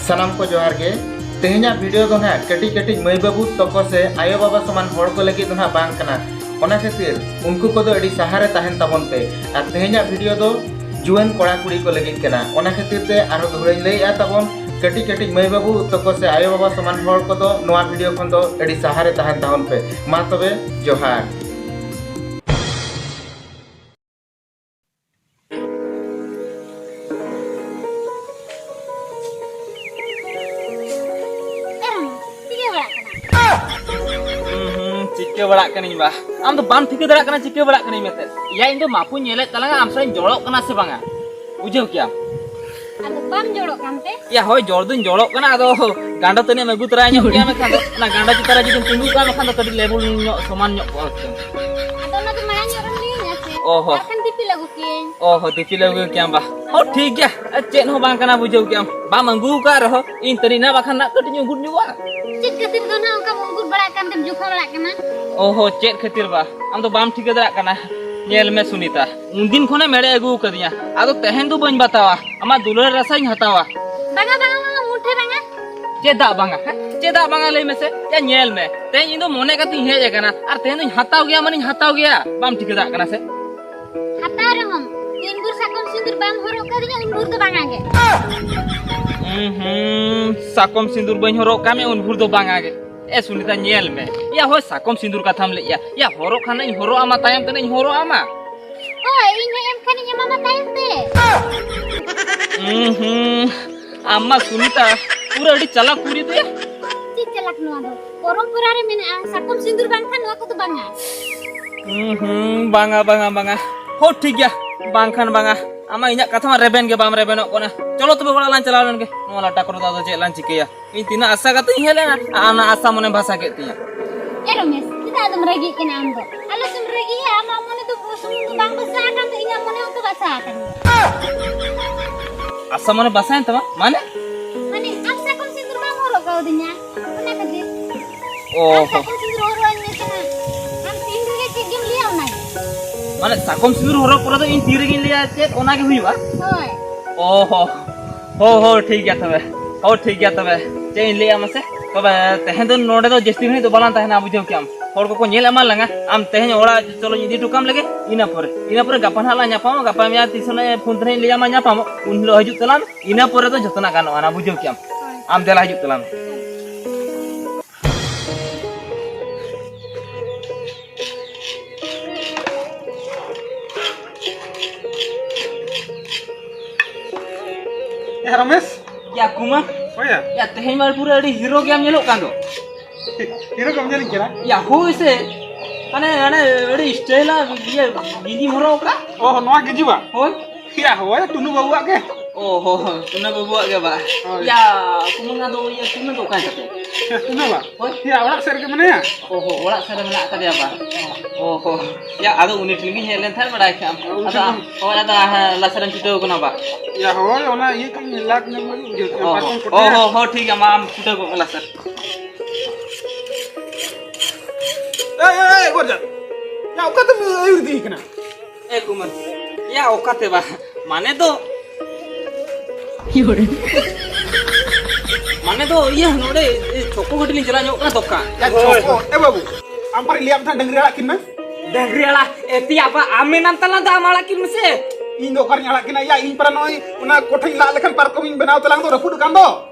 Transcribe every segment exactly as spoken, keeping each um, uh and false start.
ᱥᱟᱱᱟᱢ ᱠᱚ ᱡᱚᱦᱟᱨ ᱜᱮ᱾ ᱛᱮᱦᱮᱧᱟᱜ ᱵᱷᱤᱰᱤᱭᱳ ᱫᱚ ᱱᱟᱦᱟᱜ ᱠᱟᱹᱴᱤᱡ ᱠᱟᱹᱴᱤᱡ ᱢᱟᱹᱭ ᱵᱟᱹᱵᱩ ᱛᱟᱠᱚ ᱥᱮ ᱟᱭᱳ ᱵᱟᱵᱟ ᱥᱚᱢᱟᱱ ᱦᱚᱲ ᱠᱚ ᱞᱟᱹᱜᱤᱫ ᱫᱚ ᱱᱟᱦᱟᱜ ᱵᱟᱝ ᱠᱟᱱᱟ᱾ ᱚᱱᱟ ᱠᱷᱟᱹᱛᱤᱨ ᱩᱱᱠᱩ ᱠᱚᱫᱚ ᱟᱹᱰᱤ ᱥᱟᱦᱟ ᱨᱮ ᱛᱟᱦᱮᱱ ᱛᱟᱵᱚᱱ ᱯᱮ᱾ ᱟᱨ ᱛᱮᱦᱮᱧᱟᱜ ᱵᱷᱤᱰᱤᱭᱳ ᱫᱚ ᱡᱩᱣᱟᱹᱱ ᱠᱚᱲᱟ ᱠᱩᱲᱤ ᱠᱚ ᱞᱟᱹᱜᱤᱫ ᱠᱟᱱᱟ᱾ ᱚᱱᱟ ᱠᱷᱟᱹᱛᱤᱨ ᱛᱮ ᱟᱨᱦᱚᱸ ᱫᱚᱦᱲᱟᱧ ᱞᱟᱹᱭᱮᱫᱼᱟ, ᱛᱟᱵᱚᱱ ᱠᱟᱹᱴᱤᱡ ᱠᱟᱹᱴᱤᱡ ᱢᱟᱹᱭ ᱵᱟᱹᱵᱩ ᱛᱟᱠᱚ ᱥᱮ ᱟᱭᱳ ᱵᱟᱵᱟ ᱥᱚᱢᱟᱱ ᱦᱚᱲ ᱠᱚᱫᱚ ᱱᱚᱣᱟ ᱵᱷᱤᱰᱤᱭᱳ ᱠᱷᱚᱱ ᱫᱚ ᱟᱹᱰᱤ ᱥᱟᱦᱟ ᱨᱮ ᱛᱟᱦᱮᱱ ᱛᱟᱵᱚᱱ ᱯᱮ᱾ ᱢᱟ ᱛᱚᱵᱮ, ᱡᱚᱦᱟᱨ᱾ ᱮᱨᱟ, ᱪᱤᱠᱟᱹ ᱵᱟᱲᱟᱜ ᱠᱟᱱᱟ? ᱦᱩᱸ, ᱦᱩᱸ, ᱪᱤᱠᱟᱹ ᱵᱟᱲᱟᱜ ᱠᱟᱹᱱᱟᱹᱧ ᱵᱟ᱾ ᱟᱢ ᱫᱚ ᱵᱟᱢ ᱴᱷᱤᱠᱟᱹ ᱫᱟᱲᱮᱭᱟᱜ ᱠᱟᱱᱟ ᱪᱤᱠᱟᱹ ᱵᱟᱲᱟᱜ ᱠᱟᱹᱱᱟᱹᱧ ᱢᱮᱱᱛᱮ᱾ ᱭᱟ, ᱤᱧ ᱫᱚ ᱢᱟᱯᱩᱧ ᱧᱮᱞᱮᱫ ᱛᱟᱞᱟᱝᱟ, ᱟᱢ ᱥᱟᱶ ᱤᱧ ᱡᱚᱲᱚᱜ ᱠᱟᱱᱟ ᱥᱮ ᱵᱟᱝᱟ, ᱵᱩᱡᱷᱟᱹᱣ ᱠᱮᱭᱟᱢ᱾ ᱟᱫᱚ ᱵᱟᱢ ᱡᱚᱲᱚᱜ ᱠᱟᱱᱛᱮ? ᱭᱟ, ᱦᱳᱭ, ᱡᱚᱲ ᱫᱩᱧ ᱡᱚᱲᱚᱜ ᱠᱟᱱᱟ, ᱟᱫᱚ ᱜᱟᱸᱰᱚ ᱛᱟᱹᱱᱤᱡ ᱮᱢ ᱟᱹᱜᱩ ᱛᱚᱨᱟ ᱧᱚᱜ ᱠᱮᱭᱟ, ᱢᱮᱱᱠᱷᱟᱱ ᱫᱚ ᱚᱱᱟ ᱜᱟᱸᱰᱚ ᱪᱮᱛᱟᱱ ᱨᱮ ᱡᱩᱫᱤᱢ ᱛᱤᱸᱜᱩ ᱠᱚᱜᱼᱟ, ᱢᱮᱱᱠᱷᱟᱱ ᱫᱚ ᱠᱟᱹᱴᱤᱡ ᱞᱮᱵᱩᱞ ᱧᱚᱜ, ᱥᱚᱢᱟᱱ ᱧᱚᱜ ᱠᱚᱜᱼᱟ ᱦᱩᱛᱠᱟᱹᱢ᱾ ᱟᱫᱚ ᱚᱱᱟ ᱫᱚ ᱢᱟᱲᱟᱝ ᱧᱚᱜ ᱨᱮᱢ ᱞᱟᱹᱭᱟᱹᱧᱟ ᱥᱮ? ᱚ ᱦᱚ᱾ ᱟᱨ ᱠᱷᱟᱱ ᱫᱤᱯᱤᱞ ᱟᱹᱜᱩ ᱠᱮᱭᱟᱹᱧ᱾ ᱚ ᱦᱚ, ᱫᱤᱯᱤᱞ ᱟᱹᱜᱩ ᱠᱮᱭᱟᱢ ᱵᱟ᱾ ᱦᱚ, ᱴᱷᱤᱠ ᱜᱮᱭᱟ, ᱪᱮᱫ ᱦᱚᱸ ᱵᱟᱝ ᱠᱟᱱᱟ, ᱵᱩᱡᱷᱟᱹᱣ ᱠᱮᱭᱟᱢ᱾ ᱵᱟᱢ ᱟᱹᱜᱩ ᱟᱠᱟᱫ ᱨᱮᱦᱚᱸ ᱤᱧ ᱛᱟᱹᱱᱤᱡ ᱱᱟ ᱵᱟᱠᱷᱟᱱ ᱱᱟ ᱠᱟᱹᱴᱤᱡ ᱤᱧ ᱩᱸᱜᱩᱫ ᱧᱚᱜᱚᱜᱼᱟ᱾ ᱪᱮᱫ ᱠᱷᱟᱹᱛᱤᱨ ᱫᱚ ᱱᱟ ᱚᱱᱠᱟᱢ ᱩᱸᱜᱩᱫ ᱵᱟᱲᱟᱜ ᱠᱟᱱ ᱛᱮᱢ ᱡᱚᱠᱷᱟ ᱵᱟᱲᱟᱜ ᱠᱟᱱᱟ? ᱚ ᱦᱚ, ᱪᱮᱫ ᱠᱷᱟᱹᱛᱤᱨ ᱵᱟ? ᱟᱢ ᱫᱚ ᱵᱟᱢ ᱴᱷᱤᱠᱟᱹ ᱫᱟᱲᱮᱭᱟᱜ ᱠᱟᱱᱟ᱾ ᱧᱮᱞ ᱢᱮ ᱥᱩᱱᱤᱛᱟ, ᱩᱱᱫᱤᱱ ᱠᱷᱚᱱᱮᱢ ᱮᱲᱮ ᱟᱹᱜᱩ ᱟᱠᱟᱫᱤᱧᱟ, ᱟᱫᱚ ᱛᱮᱦᱮᱧ ᱫᱚ ᱵᱟᱹᱧ ᱵᱟᱛᱟᱣᱟ, ᱟᱢᱟᱜ ᱫᱩᱞᱟᱹᱲ ᱨᱟᱥᱟᱧ ᱦᱟᱛᱟᱣᱟ᱾ ᱵᱟᱝᱟ, ᱵᱟᱝᱟ, ᱵᱟᱝᱟ, ᱢᱩᱴᱷᱮ ᱵᱟᱝᱟ᱾ ᱪᱮᱫᱟᱜ ᱵᱟᱝᱟ, ᱦᱮᱸ? ᱪᱮᱫᱟᱜ ᱵᱟᱝᱟ ᱞᱟᱹᱭ ᱢᱮᱥᱮ? ᱭᱟ, ᱧᱮᱞ ᱢᱮ, ᱛᱮᱦᱮᱧ ᱤᱧ ᱫᱚ ᱢᱚᱱᱮ ᱠᱟᱛᱮᱧ ᱦᱮᱡ ᱟᱠᱟᱱᱟ, ᱟᱨ ᱛᱮᱦᱮᱧ ᱫᱚᱧ ᱦᱟᱛᱟᱣ ᱜᱮᱭᱟ, ᱢᱟᱱᱮᱧ ᱦᱟᱛᱟᱣ ᱜᱮᱭᱟ᱾ ᱵᱟᱢ ᱴᱷᱤᱠᱟᱹ ᱫᱟᱲᱮᱭᱟᱜ ᱠᱟᱱᱟ ᱥᱮ? ᱦᱟᱛᱟᱣ ᱨᱮᱦᱚᱸᱢ, ᱛᱤᱱ ᱵᱷᱳᱨ ᱥᱟᱠᱚᱢ ᱥᱤᱸᱫᱩᱨ ᱵᱟᱢ ᱦᱚᱨᱚᱜ ᱠᱟᱫᱤᱧᱟ, ᱩᱱ ᱵᱷᱳᱨ ᱫᱚ ᱵᱟᱝᱟ ᱜᱮ᱾ ᱦᱩᱸ, ᱦᱩᱸ, ᱥᱟᱠᱚᱢ ᱥᱤᱸᱫᱩᱨ ᱵᱟᱹᱧ ᱦᱚᱨᱚᱜ ᱠᱟᱜ ᱢᱮ, ᱩᱱ ᱵᱷᱳᱨ ᱫᱚ ᱵᱟᱝᱟ ᱜᱮ᱾ ᱮ ᱥᱩᱱᱤᱛᱟ, ᱧᱮᱞ ᱢᱮ, ᱭᱟ, ᱦᱳᱭ, ᱥᱟᱠᱚᱢ ᱥᱤᱸᱫᱩᱨ ᱠᱟᱛᱷᱟᱢ ᱞᱟᱹᱭᱮᱜᱼᱟ, ᱭᱟ, ᱦᱚᱨᱚᱜ ᱠᱷᱟᱱ ᱤᱧ ᱦᱚᱨᱚᱜ ᱟᱢᱟ, ᱛᱟᱭᱚᱢ ᱛᱮ ᱤᱧ ᱦᱚᱨᱚᱜ ᱟᱢᱟ᱾ ᱦᱳᱭ, ᱤᱧ ᱦᱚᱸ ᱮᱢ ᱠᱷᱟᱱᱤᱧ ᱮᱢᱟᱢᱟ ᱛᱟᱭᱚᱢ ᱛᱮ᱾ ᱦᱩᱸ, ᱦᱩᱸ, ᱟᱢ ᱢᱟ ᱥᱩᱱᱤᱛᱟ ᱯᱩᱨᱟᱹ ᱟᱹᱰᱤ ᱪᱟᱞᱟᱠ ᱠᱩᱲᱤ ᱫᱚᱭᱟ᱾ ᱪᱮᱫ ᱪᱟᱞᱟᱠ ᱱᱚᱣᱟ ᱫᱚ? ᱯᱚᱨᱚᱢᱯᱚᱨᱟ ᱨᱮ ᱢᱮᱱᱟᱜᱼᱟ, ᱥᱟᱠᱚᱢ ᱥᱤᱸᱫᱩᱨ ᱵᱟᱝᱠᱷᱟᱱ ᱱᱚᱣᱟ ᱠᱚᱫᱚ ᱵᱟᱝᱟ᱾ ᱦᱩᱸ, ᱦᱩᱸ, ᱵᱟᱝᱟ, ᱵᱟᱝᱟ, ᱵᱟᱝᱟ᱾ ᱦᱳ, ᱴᱷᱤᱠ ᱜᱮᱭᱟ, ᱵᱟᱝᱠᱷᱟᱱ ᱵᱟᱝᱟ᱾ ᱟᱢᱟᱜ ᱤᱧᱟᱹᱜ ᱠᱟᱛᱷᱟ ᱢᱟ ᱨᱮᱵᱮᱱ ᱜᱮ ᱵᱟᱢ ᱨᱮᱵᱮᱱᱚᱜ ᱠᱟᱱᱟ᱾ ᱪᱚᱞᱚ ᱛᱚᱵᱮ ᱚᱲᱟᱜ ᱞᱟᱝ ᱪᱟᱞᱟᱣ ᱞᱮᱱ ᱜᱮ, ᱱᱚᱣᱟ ᱞᱟᱴᱟ ᱠᱚᱨᱮ ᱫᱚ ᱟᱫᱚ ᱪᱮᱫ ᱞᱟᱝ ᱪᱤᱠᱟᱹᱭᱟ? ᱤᱧ ᱛᱤᱱᱟᱹᱜ ᱟᱥᱟ ᱠᱟᱛᱮ ᱤᱧ ᱦᱮᱡ ᱞᱮᱱᱟ, ᱟᱨ ᱚᱱᱟ ᱟᱥᱟ ᱢᱚᱱᱮ ᱵᱷᱟᱥᱟ ᱠᱮᱫ ᱛᱤᱧᱟ᱾ ᱮ ᱨᱚᱢᱮᱥ, ᱪᱮᱫᱟᱜ ᱟᱫᱚᱢ ᱨᱟᱹᱜᱤᱜ ᱠᱟᱱᱟ ᱟᱢ ᱫᱚ? ᱟᱞᱚ ᱥᱮᱢ ᱨᱟᱹᱜᱤᱜᱼᱟ, ᱟᱢᱟᱜ ᱢᱚᱱᱮ ᱫᱚ ᱵᱩᱨᱩ ᱥᱩᱢᱩᱝ ᱫᱚ ᱵᱟᱝ ᱵᱷᱟᱥᱟ ᱟᱠᱟᱱ ᱫᱚ, ᱤᱧᱟᱹᱜ ᱢᱚᱱᱮ ᱦᱚᱸᱛᱚ ᱵᱷᱟᱥᱟ ᱟᱠᱟᱱ ᱜᱮᱭᱟ᱾ ᱟᱥᱟ ᱢᱚᱱᱮ ᱵᱷᱟᱥᱟᱭᱮᱱ ᱛᱟᱢᱟ? ᱢᱟᱱᱮ? ᱢᱟᱱᱮ, ᱟᱢ ᱥᱟᱠᱚᱢ ᱥᱤᱸᱫᱩᱨ ᱵᱟᱢ ᱦᱚᱨᱚᱜ ᱠᱟᱣᱫᱤᱧᱟ, ᱚᱱᱟ ᱠᱷᱟᱹᱛᱤᱨ᱾ ᱚ ᱟᱢ ᱦᱚᱸ᱾ ᱥᱟᱠᱚᱢ ᱥᱤᱸᱫᱩᱨ ᱦᱚᱨᱚᱜ ᱟᱹᱧ ᱢᱮ ᱥᱮ ᱦᱟᱸᱜ᱾ ᱟᱢ ᱛᱤᱱ ᱨᱮᱜᱮ ᱪᱮᱫ ᱜᱮᱢ ᱞᱟᱹᱭᱟ ᱚᱱᱟᱜᱮ᱾ ᱢᱟᱱᱮ, ᱥᱟᱠᱚᱢ ᱥᱤᱸᱫᱩᱨ ᱦᱚᱨᱚᱜ ᱯᱚᱨᱮ ᱫᱚ ᱤᱧ ᱛᱤ ᱨᱮᱜᱮᱧ ᱞᱟᱹᱭᱟ ᱪᱮᱫ, ᱚᱱᱟᱜᱮ ᱦᱩᱭᱩᱜᱼᱟ? ᱦᱳᱭ᱾ ᱚ ᱦᱚᱸ᱾ ᱦᱳ, ᱦᱳ, ᱴᱷᱤᱠ ᱜᱮᱭᱟ ᱛᱚᱵᱮ᱾ ᱚ, ᱴᱷᱤᱠ ᱜᱮᱭᱟ ᱛᱚᱵᱮ᱾ ᱪᱮᱫ ᱤᱧ ᱞᱟᱹᱭᱟ ᱢᱟᱥᱮ? ᱛᱚᱵᱮ ᱛᱮᱦᱮᱧ ᱫᱚ ᱱᱚᱰᱮ ᱫᱚ ᱡᱟᱹᱥᱛᱤ ᱜᱷᱟᱹᱲᱤᱡ ᱫᱚ ᱵᱟᱞᱟᱝ ᱛᱟᱦᱮᱱᱟ, ᱵᱩᱡᱷᱟᱹᱣ ᱠᱮᱜᱼᱟᱢ᱾ ᱦᱚᱲ ᱠᱚᱠᱚ ᱧᱮᱞ ᱮᱢᱟᱱ ᱞᱟᱝᱟ᱾ ᱟᱢ ᱛᱮᱦᱮᱧ ᱚᱲᱟᱜ ᱪᱚᱞᱚᱧ ᱤᱫᱤ ᱦᱚᱴᱚ ᱠᱟᱢ ᱞᱮᱜᱮ, ᱤᱱᱟᱹ ᱯᱚᱨᱮ, ᱤᱱᱟᱹ ᱯᱚᱨᱮ ᱜᱟᱯᱟ ᱱᱟᱦᱟᱜ ᱞᱟᱝ ᱧᱟᱯᱟᱢᱚᱜ᱾ ᱜᱟᱯᱟ ᱢᱮᱭᱟᱝ ᱛᱤᱥ ᱦᱚᱸ ᱯᱷᱳᱱ ᱛᱮ ᱱᱟᱦᱟᱜ ᱤᱧ ᱞᱟᱹᱭ ᱟᱢᱟ, ᱧᱟᱯᱟᱢᱚᱜ, ᱩᱱ ᱦᱤᱞᱳᱜ ᱦᱤᱡᱩᱜ ᱛᱟᱞᱟᱝ ᱢᱮ᱾ ᱤᱱᱟᱹ ᱯᱚᱨᱮ ᱫᱚ ᱡᱚᱛᱚᱱᱟᱜ ᱜᱟᱱᱚᱜᱼᱟ ᱱᱟᱦᱟᱜ, ᱵᱩᱡᱷᱟᱹᱣ ᱠᱮᱜᱼᱟᱢ᱾ ᱦᱳᱭ᱾ ᱟᱢ ᱫᱮᱞᱟ ᱦᱤᱡᱩᱜ ᱛᱟᱞᱟᱝ ᱢᱮ᱾ ᱮ ᱨᱚᱢᱮᱥ᱾ ᱭᱟ ᱠᱩᱢᱟᱨ᱾ ᱦᱳᱭ ᱭᱟ᱾ ᱭᱟ, ᱛᱮᱦᱮᱧ ᱢᱟ ᱯᱩᱨᱟᱹ ᱟᱹᱰᱤ ᱦᱤᱨᱳ ᱜᱮᱢ ᱧᱮᱞᱚᱜ ᱠᱟᱱ ᱫᱚ᱾ ᱦᱤᱨᱳ ᱜᱮᱢ ᱧᱮᱞᱤᱧ ᱠᱟᱱᱟ? ᱭᱟ, ᱦᱳᱭ ᱥᱮ᱾ ᱢᱟᱱᱮ, ᱦᱟᱱᱮ ᱟᱹᱰᱤ ᱥᱴᱟᱭᱤᱞ ᱟᱜ ᱤᱭᱟᱹ ᱜᱮᱧᱡᱤᱢ ᱦᱚᱨᱚᱜ ᱟᱠᱟᱫ᱾ ᱚ, ᱱᱚᱣᱟ ᱜᱮᱧᱡᱤ ᱵᱟ? ᱦᱳᱭ᱾ ᱭᱟ, ᱦᱳᱭ, ᱴᱩᱱᱩ ᱵᱟᱹᱵᱩᱣᱟᱜ ᱜᱮ᱾ ᱚ ᱦᱚ, ᱦᱚ, ᱴᱩᱱᱩ ᱵᱟᱹᱵᱩᱣᱟᱜ ᱜᱮ ᱵᱟ? ᱦᱳᱭ᱾ ᱭᱟ, ᱠᱩᱢᱟᱹᱝ, ᱟᱫᱚ ᱤᱭᱟᱹ ᱴᱩᱱᱩ ᱫᱚ ᱚᱠᱟᱭ ᱛᱟᱯᱮ? ᱴᱩᱱᱩ ᱵᱟ? ᱦᱳᱭ᱾ ᱭᱟ, ᱚᱲᱟᱜ ᱥᱮᱫ ᱨᱮᱜᱮ ᱢᱮᱱᱟᱭᱟ᱾ ᱚ ᱦᱚ, ᱚᱲᱟᱜ ᱥᱮᱫ ᱨᱮ ᱢᱮᱱᱟᱜ ᱟᱠᱟᱫᱮᱭᱟ ᱵᱟ? ᱚ ᱦᱚ, ᱭᱟ, ᱟᱫᱚ ᱩᱱᱤ ᱴᱷᱮᱱ ᱜᱤᱧ ᱦᱮᱡ ᱞᱮᱱ ᱛᱟᱦᱮᱸᱫ, ᱵᱟᱲᱟᱭ ᱠᱷᱟᱢ᱾ ᱩᱱᱤ ᱟᱫᱚ, ᱴᱷᱮᱱ ᱦᱳᱭ, ᱟᱫᱚ, ᱦᱮᱸ, ᱞᱟᱥᱮᱨᱮᱢ ᱪᱷᱩᱴᱟᱹᱣ ᱠᱟᱱᱟ ᱵᱟ? ᱭᱟ, ᱦᱳᱭ, ᱚᱱᱟ ᱤᱭᱟᱹ ᱠᱚᱧ ᱞᱟᱜ ᱧᱚᱜ ᱞᱟᱹᱜᱤᱫ ᱵᱩᱡᱷᱟᱹᱣ ᱠᱮᱫᱟ, ᱚ ᱯᱟᱨᱠᱚᱢ ᱦᱚ, ᱠᱚᱴᱷᱮ᱾ ᱚ ᱦᱚ, ᱦᱚ, ᱴᱷᱤᱠ ᱜᱮᱭᱟ, ᱢᱟ ᱟᱢ ᱪᱷᱩᱴᱟᱹᱣ ᱠᱚᱜ ᱢᱮ ᱞᱟᱥᱮᱨ᱾ ᱮᱭ, ᱮᱭ, ᱮᱭ, ᱜᱚᱨᱡᱟ᱾ ᱭᱟ, ᱚᱠᱟ ᱛᱮᱢ ᱟᱹᱭᱩᱨ ᱤᱫᱤᱭᱮ ᱠᱟᱱᱟ? ᱮ ᱠᱩᱢᱟᱨ, ᱭᱟ, ᱚᱠᱟᱛᱮ ᱵᱟ? ᱢᱟᱱᱮ ᱫᱚ, ᱢᱟᱱᱮ ᱫᱚ, ᱤᱭᱟᱹ, ᱱᱚᱰᱮ, ᱮ, ᱪᱷᱚᱠᱚ ᱜᱟᱹᱰᱤ ᱞᱤᱧ ᱪᱟᱞᱟᱣ ᱧᱚᱜ ᱠᱟᱱᱟ ᱫᱚᱠᱟᱱ᱾ ᱭᱟ, ᱦᱳᱭ᱾ ᱪᱷᱚᱠᱚ? ᱮ ᱵᱟᱹᱵᱩ, ᱟᱢ ᱯᱟᱨᱤ ᱞᱟᱹᱭᱟᱢ ᱛᱟᱦᱮᱸ ᱰᱟᱹᱝᱨᱤ ᱟᱲᱟᱜ ᱠᱤᱱ ᱢᱮ᱾ ᱰᱟᱹᱝᱨᱤ ᱟᱲᱟᱜ? ᱮ ᱛᱮᱭᱟ ᱵᱟ, ᱟᱢ ᱢᱮᱱᱟᱢ ᱛᱟᱞᱟᱝ ᱫᱚ ᱟᱢ ᱟᱲᱟᱜ ᱠᱤᱱ ᱢᱮᱥᱮ᱾ ᱤᱧ ᱫᱚ ᱚᱠᱟᱨᱤᱧ ᱟᱲᱟᱜ ᱠᱤᱱᱟ? ᱭᱟ, ᱤᱧ ᱯᱟᱨᱟ ᱱᱚᱜᱼᱚᱭ ᱚᱱᱟ ᱠᱚᱴᱷᱮᱧ ᱞᱟᱜ ᱞᱮᱠᱷᱟᱱ ᱯᱟᱨᱠᱚᱢ ᱤᱧ ᱵᱮᱱᱟᱣ ᱛᱟᱞᱟᱝ ᱫᱚ, ᱨᱟᱹᱯᱩᱫ ᱟᱠᱟᱱ ᱫᱚ᱾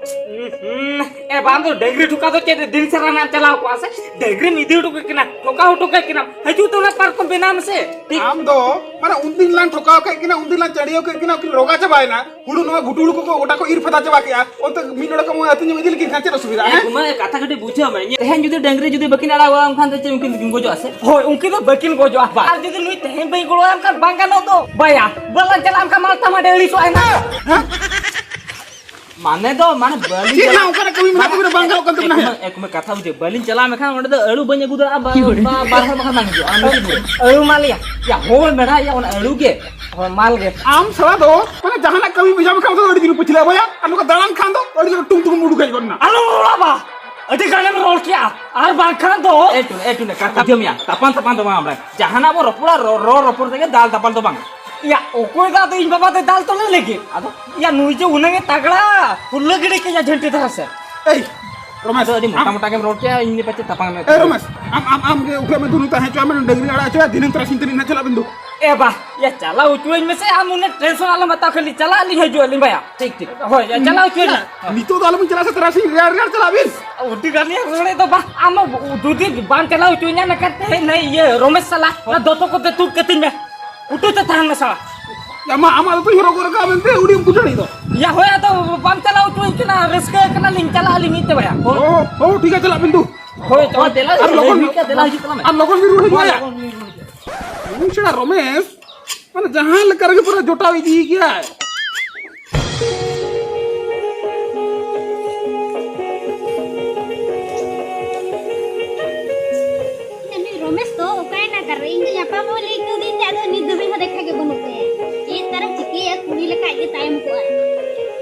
ᱦᱩᱸ, ᱦᱩᱸ᱾ ᱮ ᱵᱟᱝ ᱫᱚ ᱰᱟᱹᱝᱨᱤ ᱴᱷᱚᱠᱟ ᱫᱚ ᱪᱮᱫ ᱫᱤᱱ ᱥᱟᱨᱟ ᱱᱟᱜ ᱪᱟᱞᱟᱣ ᱠᱚᱜᱼᱟ ᱥᱮ? ᱰᱟᱹᱝᱨᱤᱢ ᱤᱫᱤ ᱦᱚᱴᱚ ᱠᱟᱜ ᱠᱤᱱᱟ, ᱴᱷᱚᱠᱟᱣ ᱦᱚᱴᱚ ᱠᱟᱜ ᱠᱤᱱᱟᱢ, ᱦᱤᱡᱩᱜ ᱛᱮ ᱚᱱᱟ ᱯᱟᱨᱠᱚᱢ ᱵᱮᱱᱟᱣ ᱢᱮᱥᱮ᱾ ᱴᱷᱤᱠ᱾ ᱟᱢ ᱫᱚ, ᱢᱟᱱᱮ, ᱩᱱᱫᱤᱱ ᱞᱟᱝ ᱴᱷᱚᱠᱟᱣ ᱠᱮᱫ ᱠᱤᱱᱟ, ᱩᱱᱫᱤᱱ ᱞᱟᱝ ᱪᱟᱹᱰᱤᱭᱟᱹᱣ ᱠᱮᱫ ᱠᱤᱱᱟ, ᱩᱱᱠᱤᱱ ᱨᱚᱜᱟ ᱪᱟᱵᱟᱭᱮᱱᱟ᱾ ᱦᱩᱲᱩ ᱱᱚᱣᱟ ᱜᱷᱩᱴᱩ ᱦᱩᱲᱩ ᱠᱚᱠᱚ ᱜᱚᱴᱟ ᱠᱚ ᱤᱨ ᱯᱷᱟᱫᱟ ᱪᱟᱵᱟ ᱠᱮᱜᱼᱟ᱾ ᱚᱱᱛᱮ ᱢᱤᱫ ᱱᱚᱰᱮ ᱠᱷᱚᱱ ᱟᱹᱛᱤᱧ ᱮᱢ ᱤᱫᱤ ᱞᱮᱠᱤᱱ ᱠᱷᱟᱱ ᱪᱮᱫ ᱚᱥᱩᱵᱤᱫᱷᱟ, ᱮ ᱦᱮᱸ? ᱠᱩᱢᱟᱨ, ᱠᱟᱛᱷᱟ ᱠᱟᱹᱴᱤᱡ ᱵᱩᱡᱷᱟᱹᱣ ᱢᱮ᱾ ᱛᱮᱦᱮᱧ ᱡᱩᱫᱤ ᱰᱟᱹᱝᱨᱤ ᱡᱩᱫᱤ ᱵᱟᱹᱠᱤᱱ ᱟᱲᱟᱜᱚᱜᱼᱟ, ᱮᱱᱠᱷᱟᱱ ᱫᱚ ᱪᱮᱫ ᱩᱱᱠᱤᱱ ᱫᱚᱠᱤᱱ ᱜᱚᱡᱚᱜᱼᱟ ᱥᱮ? ᱦᱳᱭ, ᱩᱱᱠᱤᱱ ᱫᱚ ᱵᱟᱹᱠᱤᱱ ᱜᱚᱡᱚᱜᱼᱟ᱾ ᱵᱟ᱾ ᱟᱨ ᱡᱩᱫᱤ ᱱᱩᱭ ᱛᱮᱦᱮᱧ ᱵᱟᱹᱧ ᱜᱚᱲᱚᱣᱟᱭ ᱠᱷᱟᱱ ᱵᱟᱝ ᱜᱟᱱᱚᱜ ᱫᱚ᱾ ᱵᱟᱭᱟ, ᱵᱟᱞᱟᱝ ᱪᱟᱞᱟᱜ ᱮᱱᱠᱷᱟᱱ ᱢᱟᱞ ᱛᱟᱢᱟ ᱰᱟᱹᱝᱨᱤ ᱥᱚᱜ ᱟᱭ ᱱᱟ᱾ ᱦᱮᱸ? ᱢᱟᱱᱮ ᱫᱚ, ᱢᱟᱱᱮ ᱵᱟᱹᱞᱤᱧ ᱪᱮᱫ ᱪᱟᱞᱟᱜ ᱱᱟ ᱚᱱᱠᱟᱱᱟᱜ ᱠᱟᱹᱢᱤ ᱢᱮᱱᱟᱜ ᱛᱟᱵᱤᱱᱟ ᱵᱟᱝ ᱜᱟᱱᱚᱜ ᱠᱟᱱ ᱛᱟᱵᱤᱱᱟ? ᱮ, ᱦᱮᱸ? ᱮ, ᱠᱩᱢᱟᱨ, ᱠᱟᱛᱷᱟ ᱵᱩᱡᱷᱟᱹᱣ, ᱵᱟᱹᱞᱤᱧ ᱪᱟᱞᱟᱜ ᱢᱮᱠᱷᱟᱱ ᱚᱸᱰᱮ ᱫᱚ ᱟᱹᱞᱩ ᱵᱟᱹᱧ ᱟᱹᱜᱩ ᱫᱟᱲᱮᱭᱟᱜᱼᱟ, ᱵᱟ-, ᱵᱟ-, ᱵᱟᱨ ᱦᱚᱲ ᱵᱟᱠᱷᱟᱱ ᱵᱟᱝ ᱦᱤᱡᱩᱜᱼᱟ, ᱟᱢ ᱢᱤᱫᱴᱤᱡ ᱯᱩᱨᱟᱹ᱾ ᱟᱹᱞᱩ ᱢᱟ ᱞᱟᱹᱭᱟ, ᱭᱟ, ᱦᱳᱭ ᱢᱮᱰᱟ, ᱭᱟ, ᱚᱱᱟ ᱟᱹᱞᱩ ᱜᱮ᱾ ᱦᱳᱭ, ᱢᱟᱞ ᱜᱮ᱾ ᱟᱢ ᱥᱟᱞᱟ ᱫᱚ, ᱢᱟᱱᱮ, ᱡᱟᱦᱟᱱᱟᱜ ᱠᱟᱹᱢᱤ ᱵᱩᱡᱷᱟᱹᱣ ᱢᱮᱠᱷᱟᱱ ᱚᱱᱟ ᱫᱚ ᱟᱹᱰᱤ ᱫᱤᱱ ᱯᱟᱹᱪᱷᱞᱟᱹ ᱵᱚᱭᱟ, ᱟᱨ ᱱᱚᱝᱠᱟ ᱫᱟᱬᱟᱱ ᱠᱷᱟᱱ ᱫᱚ ᱟᱹᱰᱤ ᱡᱳᱨ ᱴᱩᱝ ᱴᱩᱝ ᱩᱰᱩᱠ ᱦᱮᱡ ᱜᱚᱫ ᱮᱱᱟ᱾ ᱟᱞᱚᱢ ᱨᱚᱲᱟ ᱵᱟ, ᱟᱹᱰᱤ ᱜᱟᱱᱮᱢ ᱨᱚᱲ ᱠᱮᱜᱼᱟ, ᱟᱨ ᱵᱟᱝᱠᱷᱟᱱ ᱫᱚ ᱮ ᱴᱩᱱ, ᱮ ᱴᱩᱱ, ᱠᱟᱛᱷᱟ ᱵᱩᱡᱷᱟᱹᱣ ᱢᱮᱭᱟ, ᱛᱟᱯᱟᱢ ᱛᱟᱯᱟᱢ ᱫᱚ ᱵᱟᱝ, ᱡᱟᱦᱟᱱᱟᱜ ᱵᱚ ᱨᱚᱯᱚᱲᱟ, ᱨᱚ-, ᱨᱚᱲ ᱨᱚᱯᱚᱲ ᱛᱮᱜᱮ, ᱫᱟᱞ ᱫᱟᱯᱟᱞ ᱫᱚ ᱵᱟᱝ᱾ ᱭᱟ, ᱚᱠᱚᱭ ᱫᱚ ᱟᱫᱚ ᱤᱧ ᱵᱟᱵᱟ ᱫᱚᱭ ᱫᱟᱞ ᱛᱚᱞᱮ ᱞᱟᱹᱜᱤᱫ? ᱟᱫᱚ, ᱭᱟ, ᱱᱩᱭ ᱡᱮ ᱩᱱᱟᱹᱝ ᱮ ᱛᱟᱜᱲᱟ, ᱯᱷᱩᱨᱞᱟᱹ ᱜᱤᱰᱤ ᱠᱮᱫ ᱭᱟ ᱡᱷᱟᱹᱱᱴᱤ ᱫᱷᱟᱨᱮ ᱥᱮᱫ᱾ ᱮᱭ, ᱨᱚᱢᱮᱥ, ᱟᱫᱚ ᱟᱹᱰᱤ ᱢᱚᱴᱟ ᱟᱢ, ᱢᱚᱴᱟ ᱜᱮᱢ ᱨᱚᱲ ᱠᱮᱜᱼᱟ, ᱤᱧ ᱯᱟᱪᱮ ᱛᱟᱯᱟᱢ ᱮᱢ ᱮ, ᱨᱚᱢᱮᱥ, ᱟᱢ, ᱟᱢ, ᱟᱢ ᱜᱮ ᱩᱴᱷᱟᱹᱜ ᱢᱮ, ᱫᱩᱱᱩ ᱛᱟᱦᱮᱸ ᱦᱚᱪᱚᱣᱟᱜ ᱢᱮ, ᱰᱟᱹᱝᱨᱤ ᱟᱲᱟᱜ ᱦᱚᱪᱚᱭᱟ, ᱫᱤᱱᱟᱹᱢ ᱛᱟᱨᱟᱥᱤᱧ ᱛᱟᱹᱱᱤᱡ ᱱᱟᱦᱟᱜ ᱪᱟᱞᱟᱜ ᱵᱤᱱ ᱫᱩ᱾ ᱮ ᱵᱟ, ᱭᱟ, ᱪᱟᱞᱟᱣ ᱦᱚᱪᱚᱣᱟᱹᱧ ᱢᱮᱥᱮ, ᱟᱢ ᱩᱱᱟᱹᱜ ᱴᱮᱱᱥᱚᱱ ᱟᱞᱚᱢ ᱦᱟᱛᱟᱣ, ᱠᱷᱟᱹᱞᱤ ᱪᱟᱞᱟᱜ ᱟᱹᱞᱤᱧ, ᱦᱤᱡᱩᱜ ᱟᱹᱞᱤᱧ ᱵᱟᱭᱟ᱾ ᱴᱷᱤᱠ, ᱴᱷᱤᱠ᱾ ᱦᱳᱭ, ᱭᱟ, ᱪᱟᱞᱟᱣ ᱦᱚᱪᱚᱣᱟᱹᱧ ᱢᱮ᱾ ᱱᱤᱛᱚᱜ ᱫᱚ ᱟᱞᱚᱵᱤᱱ ᱪᱟᱞᱟᱜᱼᱟ ᱥᱮ, ᱛᱟᱨᱟᱥᱤᱧ ᱨᱮᱭᱟᱲ ᱨᱮᱭᱟᱲ ᱪᱟᱞᱟᱜ ᱵᱤᱱ᱾ ᱟᱹᱰᱤ ᱜᱟᱱ ᱞᱤᱧ ᱨᱚᱲᱮᱫ ᱫᱚ ᱵᱟ, ᱟᱢ ᱡᱩᱫᱤ ᱵᱟᱢ ᱪᱟᱞᱟᱣ ᱦᱚᱪᱚᱣᱟᱹᱧᱟ, ᱱᱟᱠᱷᱟᱱ ᱛᱮᱦᱮᱧ ᱱᱟᱭ ᱤᱭᱟᱹ ᱨᱚᱢᱮᱥ ᱥᱟᱞᱟ, ᱚᱱᱟ ᱫᱚᱛᱚ ᱠᱚᱛᱮ ᱛᱩᱫ ᱠᱟᱹᱛᱤᱧ ᱢᱮ᱾ ᱩᱴᱩ ᱛᱮ ᱛᱟᱦᱮᱱ ᱢᱮ ᱥᱟᱞᱟ᱾ ᱭᱟ ᱢᱟ, ᱟᱢᱟᱜ ᱫᱚ ᱛᱩᱧ ᱦᱚᱨᱚᱜ ᱜᱚᱫ ᱠᱟᱜᱼᱟ ᱢᱮᱱᱛᱮ ᱩᱰᱤ ᱩᱱᱠᱩ ᱴᱷᱮᱱ ᱫᱚ᱾ ᱭᱟ ᱦᱳᱭ, ᱟᱫᱚ ᱵᱟᱢ ᱪᱟᱞᱟᱣ ᱦᱚᱪᱚᱣᱟᱹᱧ ᱠᱟᱱᱟ, ᱨᱟᱹᱥᱠᱟᱹ ᱠᱟᱱᱟᱞᱤᱧ, ᱪᱟᱞᱟᱜ ᱟᱹᱞᱤᱧ ᱤᱧ ᱛᱮ ᱵᱟᱭᱟ᱾ ᱦᱳᱭ᱾ ᱚ, ᱚ, ᱴᱷᱤᱠ ᱜᱮᱭᱟ, ᱪᱟᱞᱟᱜ ᱵᱤᱱ ᱫᱩ᱾ ᱦᱳᱭ, ᱪᱟᱞᱟᱜ᱾ ᱦᱳᱭ, ᱫᱮᱞᱟ, ᱟᱨ ᱞᱚᱜᱚᱱ, ᱦᱤᱡᱩᱜ ᱠᱟᱱᱟ, ᱫᱮᱞᱟ, ᱦᱤᱡᱩᱜ ᱠᱟᱱᱟ᱾ ᱟᱨ ᱞᱚᱜᱚᱱ ᱵᱤᱱ ᱨᱩᱣᱟᱹᱲ ᱦᱤᱡᱩᱜᱼᱟ᱾ ᱦᱳᱭ, ᱭᱟ᱾ ᱞᱚᱜᱚᱱ ᱵᱤᱱ ᱨᱩᱣᱟᱹᱲ ᱦᱤᱡᱩᱜᱼᱟ᱾ ᱩᱱᱤ ᱪᱷᱟᱲᱟ ᱨᱚᱢᱮᱥ, ᱢᱟᱱᱮ ᱡᱟᱦᱟᱸ ᱞᱮᱠᱟ ᱨᱮᱜᱮ ᱯᱩᱨᱟᱹ ᱡᱚᱴᱟᱣ ᱤᱫᱤᱭᱮ ᱜᱮᱭᱟᱭ᱾ ᱩᱱᱤ ᱨᱚᱢᱮᱥ ᱫᱚ ᱚᱠᱟᱭᱮᱱᱟ ᱚᱠᱟᱨᱮ? ᱤᱧ ᱫᱚ ᱧᱟᱯᱟᱢᱚᱜ ᱞᱟᱹᱭ ᱠᱟᱹᱣᱫᱤᱧ ᱛᱮ, ᱟᱫᱚ ᱱᱤᱛ ᱫᱷᱟᱹᱵᱤᱡ ᱦᱚᱸ ᱫᱮᱠᱷᱟ ᱜᱮ ᱵᱟᱹᱱᱩᱜ ᱛᱟᱭᱟ᱾ ᱪᱮᱫ ᱛᱟᱨᱮ ᱪᱤᱠᱟᱹᱭᱟ, ᱠᱩᱲᱤ ᱞᱮᱠᱟ ᱟᱡ ᱜᱮ ᱛᱟᱭᱚᱢ ᱠᱚᱜᱼᱟᱭ᱾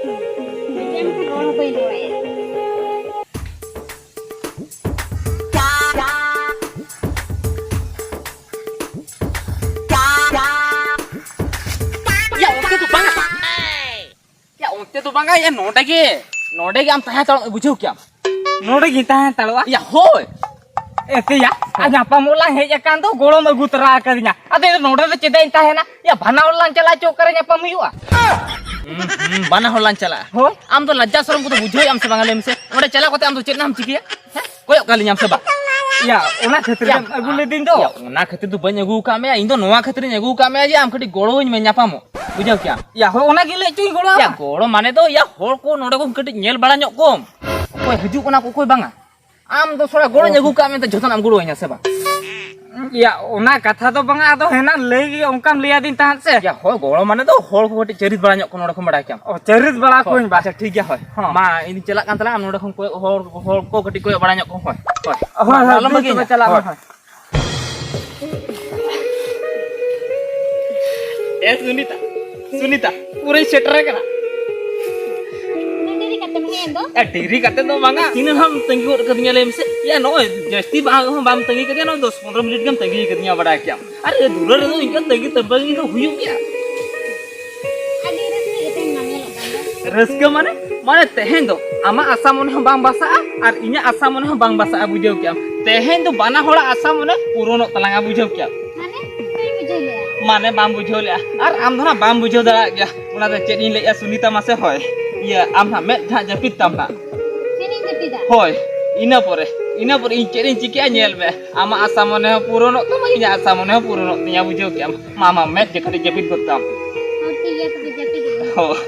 ᱢᱮᱱᱠᱷᱟᱱ ᱨᱚᱲ ᱦᱚᱸ ᱵᱟᱹᱧ ᱨᱚᱲᱟᱭᱟ᱾ ᱭᱟ, ᱚᱱᱛᱮ ᱫᱚ ᱵᱟᱝᱟ᱾ ᱭᱟ, ᱚᱱᱛᱮ ᱫᱚ ᱵᱟᱝᱟ, ᱭᱟ, ᱱᱚᱰᱮ ᱜᱮ᱾ ᱱᱚᱰᱮ ᱜᱮ ᱟᱢ ᱛᱟᱦᱮᱸ ᱦᱟᱛᱟᱲᱚᱜ ᱢᱮ, ᱵᱩᱡᱷᱟᱹᱣ ᱠᱮᱜᱼᱟᱢ? ᱱᱚᱰᱮ ᱜᱤᱧ ᱛᱟᱦᱮᱸ ᱦᱟᱛᱟᱲᱚᱜᱼᱟ? ᱭᱟ, ᱦᱳᱭ᱾ ᱮᱛᱮᱭᱟ, ᱟᱨ ᱧᱟᱯᱟᱢᱚᱜ ᱞᱟᱝ ᱦᱮᱡ ᱟᱠᱟᱱ ᱫᱚ ᱜᱚᱲᱚᱢ ᱟᱹᱜᱩ ᱛᱚᱨᱟ ᱟᱠᱟᱫᱤᱧᱟ᱾ ᱟᱫᱚ ᱤᱧ ᱫᱚ ᱱᱚᱰᱮ ᱫᱚ ᱪᱮᱫᱟᱜ ᱤᱧ ᱛᱟᱦᱮᱱᱟ? ᱭᱟ, ᱵᱟᱱᱟ ᱦᱚᱲ ᱞᱟᱝ ᱪᱟᱞᱟᱜᱼᱟ, ᱪᱚ ᱚᱠᱟᱨᱮ ᱧᱟᱯᱟᱢ ᱦᱩᱭᱩᱜᱼᱟ? ᱦᱩᱸ, ᱦᱩᱸ, ᱵᱟᱱᱟ ᱦᱚᱲ ᱞᱟᱝ ᱪᱟᱞᱟᱜᱼᱟ᱾ ᱦᱳᱭ᱾ ᱟᱢ ᱫᱚ ᱞᱟᱡᱡᱟ ᱥᱚᱨᱚᱢ ᱠᱚᱫᱚ ᱵᱩᱡᱷᱟᱹᱣᱮᱫ ᱟᱢ ᱥᱮ ᱵᱟᱝᱟ, ᱞᱟᱹᱭ ᱢᱮᱥᱮ? ᱚᱸᱰᱮ ᱪᱟᱞᱟᱣ ᱠᱟᱛᱮ ᱟᱢ ᱫᱚ ᱪᱮᱫ ᱱᱟᱜ ᱮᱢ ᱪᱤᱠᱟᱹᱭᱟ? ᱦᱮᱸ? ᱠᱚᱭᱚᱜ ᱠᱟᱞᱤᱧᱟᱢ ᱥᱮ ᱵᱟᱝ? ᱭᱟ, ᱚᱱᱟ ᱠᱷᱟᱹᱛᱤᱨ ᱭᱟ, ᱜᱮᱢ ᱟᱹᱜᱩ ᱞᱤᱫᱤᱧ ᱫᱚ᱾ ᱭᱟ, ᱚᱱᱟ ᱠᱷᱟᱹᱛᱤᱨ ᱫᱚ ᱵᱟᱹᱧ ᱟᱹᱜᱩ ᱟᱠᱟᱫ ᱢᱮᱭᱟ, ᱤᱧ ᱫᱚ ᱱᱚᱣᱟ ᱠᱷᱟᱹᱛᱤᱨᱤᱧ ᱟᱹᱜᱩ ᱟᱠᱟᱫ ᱢᱮᱭᱟ ᱡᱮ ᱟᱢ ᱠᱟᱹᱴᱤᱡ ᱜᱚᱲᱚᱣᱟᱹᱧ ᱢᱮ, ᱧᱟᱯᱟᱢᱚᱜ, ᱵᱩᱡᱷᱟᱹᱣ ᱠᱮᱜᱼᱟᱢ? ᱭᱟ, ᱦᱳᱭ, ᱚᱱᱟ ᱜᱮ ᱞᱟᱹᱭ ᱦᱚᱪᱚᱧ ᱜᱚᱲᱚ ᱭᱟ, ᱟᱢᱟ᱾ ᱜᱚᱲᱚ ᱢᱟᱱᱮ ᱫᱚ, ᱭᱟ, ᱦᱚᱲ ᱠᱚ ᱱᱚᱰᱮ ᱠᱷᱚᱱ ᱠᱟᱹᱴᱤᱡ ᱧᱮᱞ ᱵᱟᱲᱟ ᱧᱚᱜ ᱠᱚᱢ, ᱚᱠᱚᱭ ᱦᱤᱡᱩᱜ ᱠᱟᱱᱟ ᱠᱚ, ᱚᱠᱚᱭ ᱵᱟᱝᱟ᱾ ᱟᱢ ᱫᱚ ᱛᱷᱚᱲᱟ ᱜᱚᱲᱚᱧ ᱚ᱾ ᱟᱹᱜᱩ ᱠᱟᱜ ᱢᱮᱱᱛᱮ ᱡᱷᱚᱛᱚᱱᱟᱜ ᱮᱢ ᱜᱚᱲᱚᱣᱟᱹᱧᱟ ᱥᱮ ᱵᱟᱝ? ᱭᱟ, ᱚᱱᱟ ᱠᱟᱛᱷᱟ ᱫᱚ ᱵᱟᱝᱟ, ᱟᱫᱚ ᱦᱮᱱᱟᱝ ᱞᱟᱹᱭ ᱜᱮ ᱚᱱᱠᱟᱢ ᱞᱟᱹᱭᱟᱫᱤᱧ ᱛᱟᱦᱮᱸᱫ ᱥᱮ᱾ ᱭᱟ, ᱦᱳᱭ, ᱜᱚᱲᱚ ᱢᱟᱱᱮ ᱫᱚ ᱦᱚᱲ ᱠᱚ ᱠᱟᱹᱴᱤᱡ ᱪᱟᱹᱨᱤᱫ ᱵᱟᱲᱟ ᱧᱚᱜ ᱠᱚ ᱱᱚᱰᱮ ᱠᱷᱚᱱ, ᱵᱟᱲᱟᱭ ᱠᱮᱜᱼᱟᱢ᱾ ᱚ, ᱪᱟᱹᱨᱤᱫ ᱵᱟᱲᱟ ᱦᱳᱭ, ᱠᱚᱧ ᱵᱟ᱾ ᱟᱪᱪᱷᱟ, ᱴᱷᱤᱠ ᱜᱮᱭᱟ, ᱦᱳᱭ᱾ ᱦᱚᱸ᱾ ᱢᱟ, ᱤᱧ ᱪᱟᱞᱟᱜ ᱠᱟᱱ ᱛᱟᱞᱟᱝ, ᱟᱢ ᱱᱚᱰᱮ ᱠᱷᱚᱱ ᱠᱚᱭᱚᱜ ᱦᱚᱲ, ᱦᱚᱲ ᱠᱚ ᱠᱟᱹᱴᱤᱡ ᱠᱚᱭᱚᱜ ᱵᱟᱲᱟ ᱧᱚᱜ ᱠᱚᱢ, ᱦᱳᱭ, ᱦᱳᱭ᱾ ᱦᱳᱭ, ᱦᱳᱭ, ᱟᱞᱚᱢ ᱫᱩ ᱵᱟᱹᱜᱤᱭᱟᱹᱧᱟ᱾ ᱛᱚᱵᱮ ᱪᱟᱞᱟᱜ ᱦᱳᱭ, ᱢᱮ᱾ ᱦᱳᱭ᱾ ᱮ ᱥᱩᱱᱤᱛᱟ, ᱥᱩᱱᱤᱛᱟ, ᱯᱩᱨᱟᱹᱧ ᱥᱮᱴᱮᱨ ᱟᱠᱟᱱᱟ᱾ ᱰᱮᱨᱤ ᱠᱟᱛᱮᱢ ᱦᱮᱡ ᱫᱚ? ᱮ, ᱰᱮᱨᱤ ᱠᱟᱛᱮ ᱫᱚ ᱵᱟᱝᱟ, ᱛᱤᱱᱟᱹᱜ ᱦᱚᱸᱢ ᱛᱟᱺᱜᱤ ᱜᱚᱫ ᱠᱟᱫᱤᱧᱟ ᱞᱟᱹᱭ ᱢᱮᱥᱮ? ᱭᱟ, ᱱᱚᱜᱼᱚᱭ ᱡᱟᱹᱥᱛᱤ ᱵᱟᱝ ᱦᱚᱸ ᱵᱟᱢ ᱛᱟᱺᱜᱤ ᱠᱟᱫᱤᱧᱟ, ᱱᱚᱜᱼᱚᱭ ᱫᱚᱥ ᱯᱚᱱᱨᱚ ᱢᱤᱱᱤᱴ ᱜᱮᱢ ᱛᱟᱺᱜᱤ ᱠᱟᱫᱤᱧᱟ, ᱵᱟᱰᱟᱭ ᱠᱮᱭᱟᱢ᱾ ᱟᱨ ᱮ ᱫᱩᱞᱟᱹᱲ ᱨᱮᱫᱚ ᱤᱱᱠᱟᱹ ᱛᱟᱺᱜᱤ ᱛᱟᱺᱵᱟᱹᱝ ᱫᱚ ᱦᱩᱭᱩᱜ ᱜᱮᱭᱟ᱾ ᱟᱹᱰᱤ ᱨᱟᱹᱥᱠᱟᱹ ᱜᱮ ᱛᱮᱦᱮᱧ ᱢᱟ ᱧᱮᱞᱚᱜ ᱠᱟᱱ ᱫᱚ᱾ ᱨᱟᱹᱥᱠᱟᱹ ᱢᱟᱱᱮ? ᱢᱟᱱᱮ ᱛᱮᱦᱮᱧ ᱫᱚ ᱟᱢᱟᱜ ᱟᱥᱟ ᱢᱚᱱᱮ ᱦᱚᱸ ᱵᱟᱝ ᱵᱟᱥᱟᱜᱼᱟ ᱟᱨ ᱤᱧᱟᱹᱜ ᱟᱥᱟ ᱢᱚᱱᱮ ᱦᱚᱸ ᱵᱟᱝ ᱵᱟᱥᱟᱜᱼᱟ, ᱵᱩᱡᱷᱟᱹᱣ ᱠᱮᱜᱼᱟᱢ? ᱛᱮᱦᱮᱧ ᱫᱚ ᱵᱟᱱᱟ ᱦᱚᱲᱟᱜ ᱟᱥᱟ ᱢᱚᱱᱮ ᱯᱩᱨᱚᱱᱚᱜ ᱛᱟᱞᱟᱝᱟ, ᱵᱩᱡᱷᱟᱹᱣ ᱠᱮᱜᱼᱟᱢ? ᱢᱟᱱᱮ ᱵᱟᱹᱧ ᱵᱩᱡᱷᱟᱹᱣ ᱞᱮᱜᱼᱟ᱾ ᱢᱟᱱᱮ ᱵᱟᱢ ᱵᱩᱡᱷᱟᱹᱣ ᱞᱮᱜᱼᱟ᱾ ᱟᱨ ᱟᱢ ᱫᱚ ᱱᱟᱜ ᱵᱟᱢ ᱵᱩᱡᱷᱟᱹᱣ ᱫᱟᱲᱮᱭᱟᱜ ᱜᱮᱭᱟ᱾ ᱚᱱᱟᱛᱮ ᱪᱮᱫ ᱤᱧ ᱞᱟᱹᱭᱮᱜᱼᱟ ᱥᱩᱱᱤᱛᱟ, ᱢᱟᱥᱮ ᱦᱚᱭ, ᱤᱭᱟᱹ, ᱟᱢ ᱱᱟᱜ ᱢᱮᱫ ᱡᱟᱦᱟᱸ ᱡᱟᱹᱯᱤᱫ ᱛᱟᱢ ᱱᱟᱜ᱾ ᱪᱮᱫ ᱤᱧ ᱡᱟᱹᱯᱤᱫᱟ? ᱦᱳᱭ, ᱤᱱᱟᱹ ᱯᱚᱨᱮ, ᱤᱱᱟᱹ ᱯᱚᱨᱮ ᱤᱧ ᱪᱮᱫ ᱤᱧ ᱪᱤᱠᱟᱹᱭᱟ ᱧᱮᱞ ᱢᱮ᱾ ᱟᱢᱟᱜ ᱟᱥᱟ ᱢᱚᱱᱮ ᱦᱚᱸ ᱯᱩᱨᱚᱱᱚᱜ ᱛᱟᱢᱟ, ᱤᱧᱟᱹᱜ ᱟᱥᱟ ᱢᱚᱱᱮ ᱦᱚᱸ ᱯᱩᱨᱚᱱᱚᱜ ᱛᱤᱧᱟ, ᱵᱩᱡᱷᱟᱹᱣ ᱠᱮᱜᱼᱟᱢ? ᱢᱟ, ᱢᱟ, ᱢᱮᱫ ᱡᱮ ᱠᱟᱹᱴᱤᱡ ᱡᱟᱹᱯᱤᱫ ᱜᱚᱫ ᱠᱟᱜ ᱟᱢ᱾ ᱦᱚᱸ, ᱴᱷᱤᱠ ᱜᱮᱭᱟ, ᱛᱚᱵᱮ ᱡᱟᱹᱯᱤᱫ ᱜᱚᱫ ᱢᱮ᱾ ᱦᱳᱭ᱾